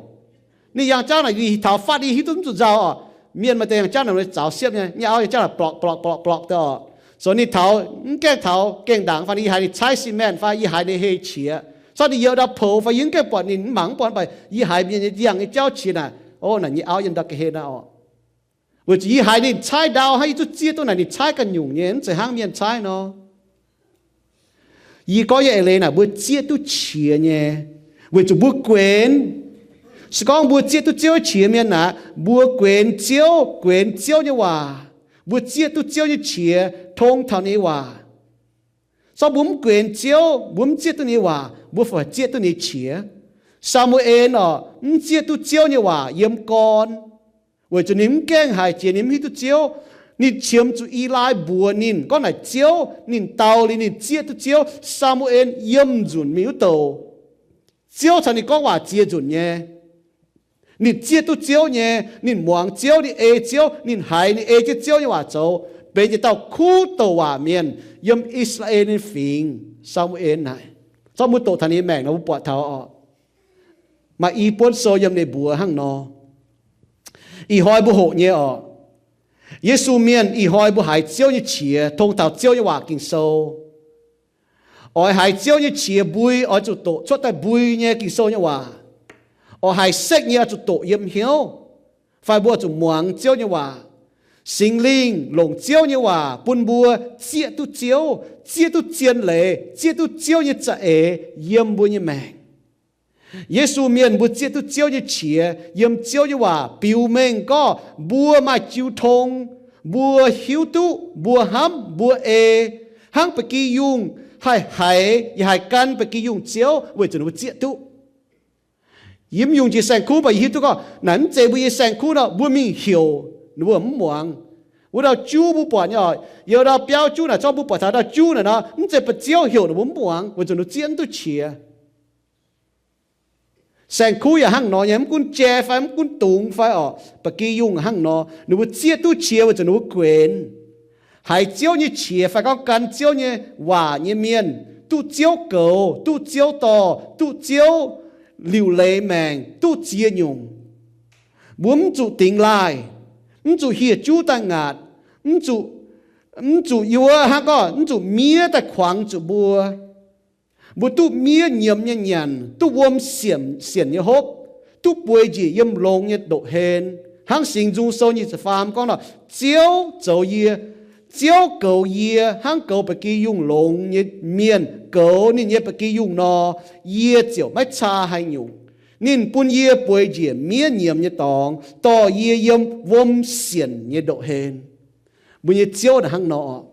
Ninh yangh jauv naaic, ninh taux fatv yie hiuv duqv mv zuqc nzauh oc. Mienh maaih deix yangh jauv naaic zaux siepv nyei, nyei auv yangh jauv naaic blorqc blorqc blorqc blorqc deix oc. Zoux ninh taux mv gaengh taux gengh ndaangc fai yie haiz ninh caaiv cement fai yie haiz ninh hei qiex. Zorqv ninh yiem ndau-poux fai yie mv gaengh buatc ninh, mv mangc mv buatc, mv baac yie haiz mienh nyei yangh nyei jauv qiex naaic, o, naaic nyei auv yiem ndau ga'hlen naaiv oc. Weic zuqc yie haiz ninh caaiv ndau hnangv, yie duqv zieqv duqv naaic ninh caaiv ganh nyungc nyei, mv zeiz hnangv mienh caaiv nor. Yie gorngv nyei eix leiz naaic, mbuo zieqv duqv qiex nyei, weic zuqc mbuo guenx. Se gorngv mbuo zieqv duqv Ziouv qiex mienh naaic, mbuo guenx Ziouv, guenx Ziouv nyei waac. Mbuo zieqv duqv Ziouv nyei qiex tong taux ninh nyei waac. Sortv mbuo mv guenx Ziouv, mbuo mv zieqv duqv ninh nyei waac, mbuo fai zieqv duqv ninh nyei qiex. Saa^mu^en orqc, mv zieqv duqv Ziouv nyei waac yiem gorn, weic zuqc ninh mv gaengh haiz jiex, ninh mv hiuv duqv Ziouv. Ninh qiemx zuqc Elai mbuox ninh gorngv naaic Ziouv, ninh dau liuz ninh zieqv duqv Ziouv. Saa^mu^en yiem nzunc mingh wuov douc, Ziouv caux ninh gorngv waac ziex nzunc nyei. Ninh zieqv duqv Ziouv nyei, ninh muangx Ziouv, ninh ei Ziouv, ninh haiz ninh ei jienv Ziouv nyei waac zoux, benx yietc dauh kuv douc waac mienh yiem I^saa^laa^en nyei fingx. Saa^mu^en naaic, zorqv mbuo doqc taux ninh nyei maengc nor mbuo buatc taux oc, maaih i buonv sou yiem ninh mbuox hnangv nor. Ih hnoi mbuo hoqc nyei oc, Yesu mienh ih hnoi mbuo haiz Ziouv nyei qiex, tong taux Ziouv nyei waac Ging-Sou. Oix haiz Ziouv nyei qiex mbui, oix zuqc doqc cuotv daaih mbui nyei Ging-Sou nyei waac. Oix haiz sekv nyei oix zuqc doqc yiem hnyouv, fai mbuo oix zuqc muangx Ziouv nyei waac. Singx Lingh longc Ziouv nyei waac bun mbuo zieqv duqv Ziouv, zieqv duqv zien leiz, zieqv duqv Ziouv nyei za'eix yiem mbuo nyei maengc. Yesu mienh mbuo zieqv duqv Ziouv nyei qiex yiem Ziouv nyei waac biux mengh gorngv mbuo maaih jiu tong, mbuo hiuv duqv, mbuo hnamv, mbuo ei, hnangv ba'gi yungh haih haiz yaac haih gan ba'gi yungh Ziouv weic zuqc ninh mbuo zieqv duqv. Yiem yungh jiex saeng-kuv mv baac yie hiuv duqv gorngv naaic mv zeiz mbuo nyei saeng-kuv nor, mbuo mingh heuc ninh mbuo mv muangx. Wuov dauh juv mbuo buatc nyei oc, youz dauh biauv juv naaic, zorqv mbuo buatc taux dauh juv naaic nor, mv zeiz ba'ziouv heuc ninh mbuo mv muangx weic zuqc ninh zieqv mv duqv qiex. Saeng-kuv yaac hnangv nor nyei, mv gunv jai fai mv gunv dungz fai oc, ba'gi yungh hnangv nor, ninh mbuo zieqv duqv qiex weic zuqc ninh mbuo guenx. Haiz Ziouv nyei qiex fai gorngv gan Ziouv nyei waac nyei mienh duqv Ziouv goux, duqv Ziouv dorh, duqv Ziouv liuc leiz maengc, duqv ziex nyungc. Mbuo mv zuqc dingx laaih, mv zuqc hieh juv daaih ngaatc, mv zuqc, mv zuqc yuov hnangv gorngv mv zuqc miev daaih kuangx zuqc mbuo. Mbuo duqv miev nyiemz nyei nyanc, duqv wuom sienc, sienc nyei hopv, duqv bueix njiec yiem longx nyei ndoqc hlen. Hnangv Singx Nzung Sou nyic ziepc faam gorngv nor, Ziouv zoux yie, Ziouv goux yie hnangv goux ba'gi yungh longx nyei mienh goux ninh nyei ba'gi yungh nor, yie ziouc maiv caa haaix nyungc. Ninh bun yie bueix njiec miev nyiemz nyei dorngx, dorh yie yiem wuom sienc nyei ndoqc hlen. Mbuo nyei Ziouv naaic hnangv nor,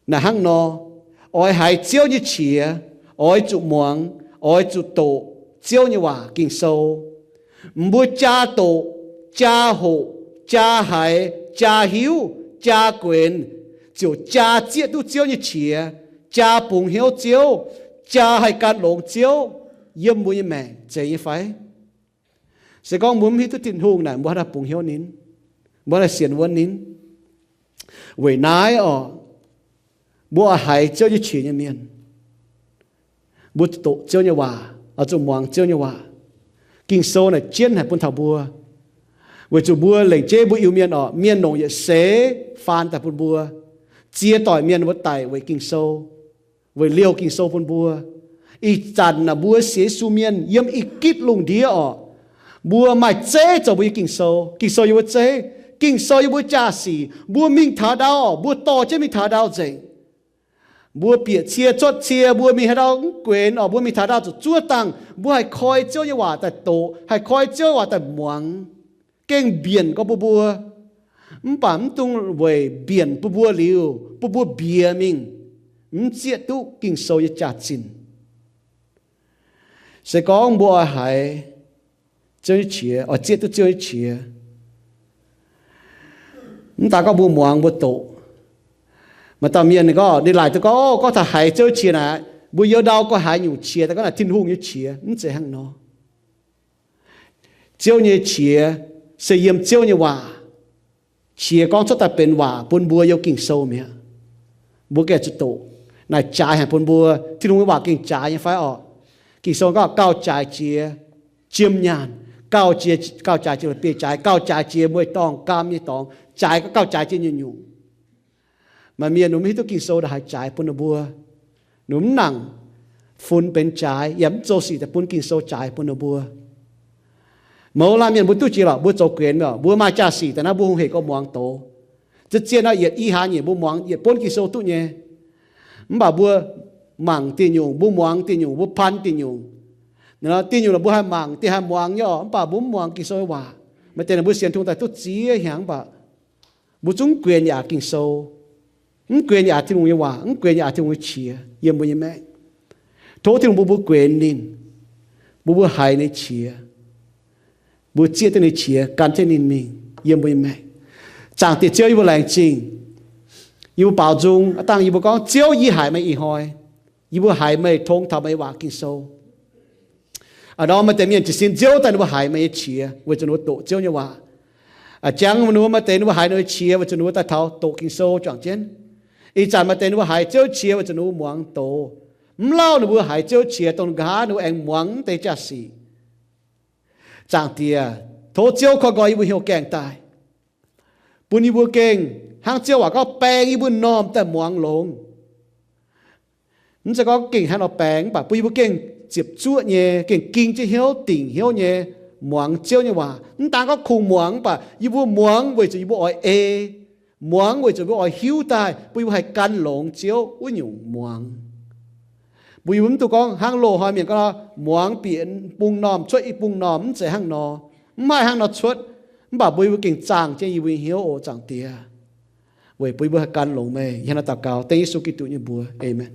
naaic hnangv nor, oix haiz Ziouv nyei qiex, oix zuqc muangx, oix zuqc doqc Ziouv nyei waac Ging-Sou. Mbuo jaa doqc, jaa hoqc, jaa haiz, jaa hiuv, jaa guenx, ziouc jaa zieqv duqv Ziouv nyei qiex, jaa bungx hnyouv Ziouv, jaa haih gan longx Ziouv yiem mbuo nyei maengc, zeiz nyei fai? Se gorngv mbuo mv hiuv duqv Tin-Hungh naaic, mbuo haaix dauh bungx hnyouv ninh? Mbuo haaix dauh sienx wuonv ninh? Weic naaiv oc, mbuo oix haiz Ziouv nyei qiex nyei mienh, mbuo zuqc doqc Ziouv nyei waac, oix zuqc muangx Ziouv nyei waac. Ging-Sou naaic jienv haic bun taux mbuo, weic zuqc mbuo lengc jeiv mbuo Iu-Mienh oc, mienh longc yietc seix faan daaih bun mbuo. Ziex doic mienh mbuo daic weic Ging-Sou, weic liouh Ging-Sou bun mbuo. Ih zanc naaic mbuo sienx Yesu mienh yiem ih gitv lungh ndiev oc, mbuo maaih zeiv zoux mbuo nyei Ging-Sou. Ging-Sou yiem mbuo zeiv. Ging-Sou yiem mbuo jaa-sic. Mbuo mingh taux ndau oc, mbuo dorh jienv mingh taux ndau nzengc. Mbuo bieqc cie cuotv cie, mbuo mingh haaix ndau mv guenx oc, mbuo mingh taux ndau zuqc zuov dangh, mbuo haih koi Ziouv nyei waac daaih doqc, haih koi Ziouv nyei waac daaih muangx. Gengh mbienc gorx bun mbuo, mv baac mv dungx weic mbienc bun mbuo liuz, bun mbuo mbiex mingh, mv zieqv duqv Ging-Sou nyei jaax-zinh. Se gorngv mbuo oix haiz Ziouv nyei qiex, oix zieqv duqv Ziouv nyei qiex, mv daaih gorngv mbuo muangx mbuo doqc. Maaih dauh mienh ninh gorngv, ninh laaic duqv gorngv, gorngv taux haiz Ziouv nyei qiex naaic, mbuo youz ndau gorngv haaix nyungc qiex, daaih gorngv naaic Tin-Hungh nyei qiex. Mv zeiz hnangv nor. Ziouv nyei qiex se yiem Ziouv nyei waac. Qiex gorngv cuotv daaih benx waac bun mbuo yiem Ging-Sou mi'aqv. Mbuo gengh zuqc doqc. Naaic jaaix haic bun mbuo. Tin-Hungh nyei waac gengh jaaix nyei fai orqc? Ging-Sou gorngv gauh jaaix jiex jiem nyaanh, gauh jiex, gauh jaaix jiex la'bieiv-jaaix, gauh jaaix jiex mueiz-dorngh, gaam nyei dorngx, jaaix gauh jaaix jiex nyungc-nyungc. Maaih mienh ninh mv hiuv duqv Ging-Sou ndongc haaix jaaix bun ninh mbuo. Ninh mv nangc funx benx jaaix, yaac mv zoux sic daaih bun Ging-Sou jaaix bun ninh mbuo. Mouz laanh mienh mbuo duqv jiex lorqc, mbuo zoux guenx mi'aqv. Mbuo maaih jaa-sic daaih naaiv mbuo hungh hec gorx muangx doz. Zien-zien nor yietc i hlaax nyeic mbuo muangx yietc buonv Ging-Sou duqv nyei. Mv baac mbuo mangc dieh nyungc, mbuo muangx dieh nyungc, mbuo pan dieh nyungc. Dieh nyungc mbuo haih mangc, dieh haih muangx nyei orqc, mv baac mbuo mv muangx Ging-Sou nyei waac. Maaih deix ninh mbuo sienx Tin-Hungh daaih duqv ziex hnyangx mv baac mbuo zungv mv guenx yaac Ging-Sou, mv guenx yaac Tin-Hungh nyei waac, mv guenx yaac Tin-Hungh nyei qiex yiem mbuo nyei maengc. Tov Tin-Hungh bun mbuo guenx ninh, bun mbuo haiz ninh qiex, mbuo zieqv duqv ninh qiex gan jienv ninh mingh yiem mbuo nyei maengc. Zaangc Diex Ziouv, yie mbuo laengz zingh. Yie mbuo baaux nzung, aa dangh yie mbuo gorngv, Ziouv, yie haiz meih ih hnoi. Yie mbuo haiz meih tong taux meih waac Ging-Sou. Aa, norm maaih deix mienh jiez sin nziouv daaih ninh mbuo haiz meih nyei qiex weic zuqc ninh mbuo doqc Ziouv nyei waac. Aa, jangx ninh mbuo maaih deix ninh mbuo haiz ninh mbuo nyei qiex weic zuqc ninh mbuo daaih taux doqc Ging-Sou juangc jienv. Ih zanc maaih deix ninh mbuo haiz Ziouv qiex weic zuqc ninh mbuo muangx doz. Mv lauh ninh mbuo haiz Ziouv qiex dongh nqa'haav ninh mbuo aengx muangx mv deix jaa-sic. Zaangc Diex, tov Ziouv koi nqoi yie mbuo hnyouv gaengh daaih, bun yie mbuo gengh hnangv Ziouv waac gorngv, baeng yie mbuo m'normh daaih muangx longx. Mv zeiz gorngv gengh hnangv nor baeng, mv baac bun yie mbuo gengh ziepc zuoqv nyei, gengh ging jienv hnyouv, dingc hnyouv nyei muangx Ziouv nyei waac. Mv daan gorngv kungx muangx, mv baac yie mbuo muangx weic zuqc yie mbuo oix ei, muangx weic zuqc mbuo oix hiuv daaih bun yie mbuo haih gan longx Ziouv wuov nyungc muangx. Mbuo yie mbuo mv dungx gorngv hnangv loz-hnoi mienh gorngv nor, muangx bieqc bung normh cuotv i bung normh, mv zeiz hnangv nor. Mv haih hnangv nor cuotv, mv baac mbuo yie mbuo gengh zaangh jienv yie mbuo nyei hnyouv oc, Zaangc Diex, weic bun yie mbuo haih gan longx meih. Yie hnangv naaiv daux gaux dengv Yesu Giduc nyei mbuox. Aamen.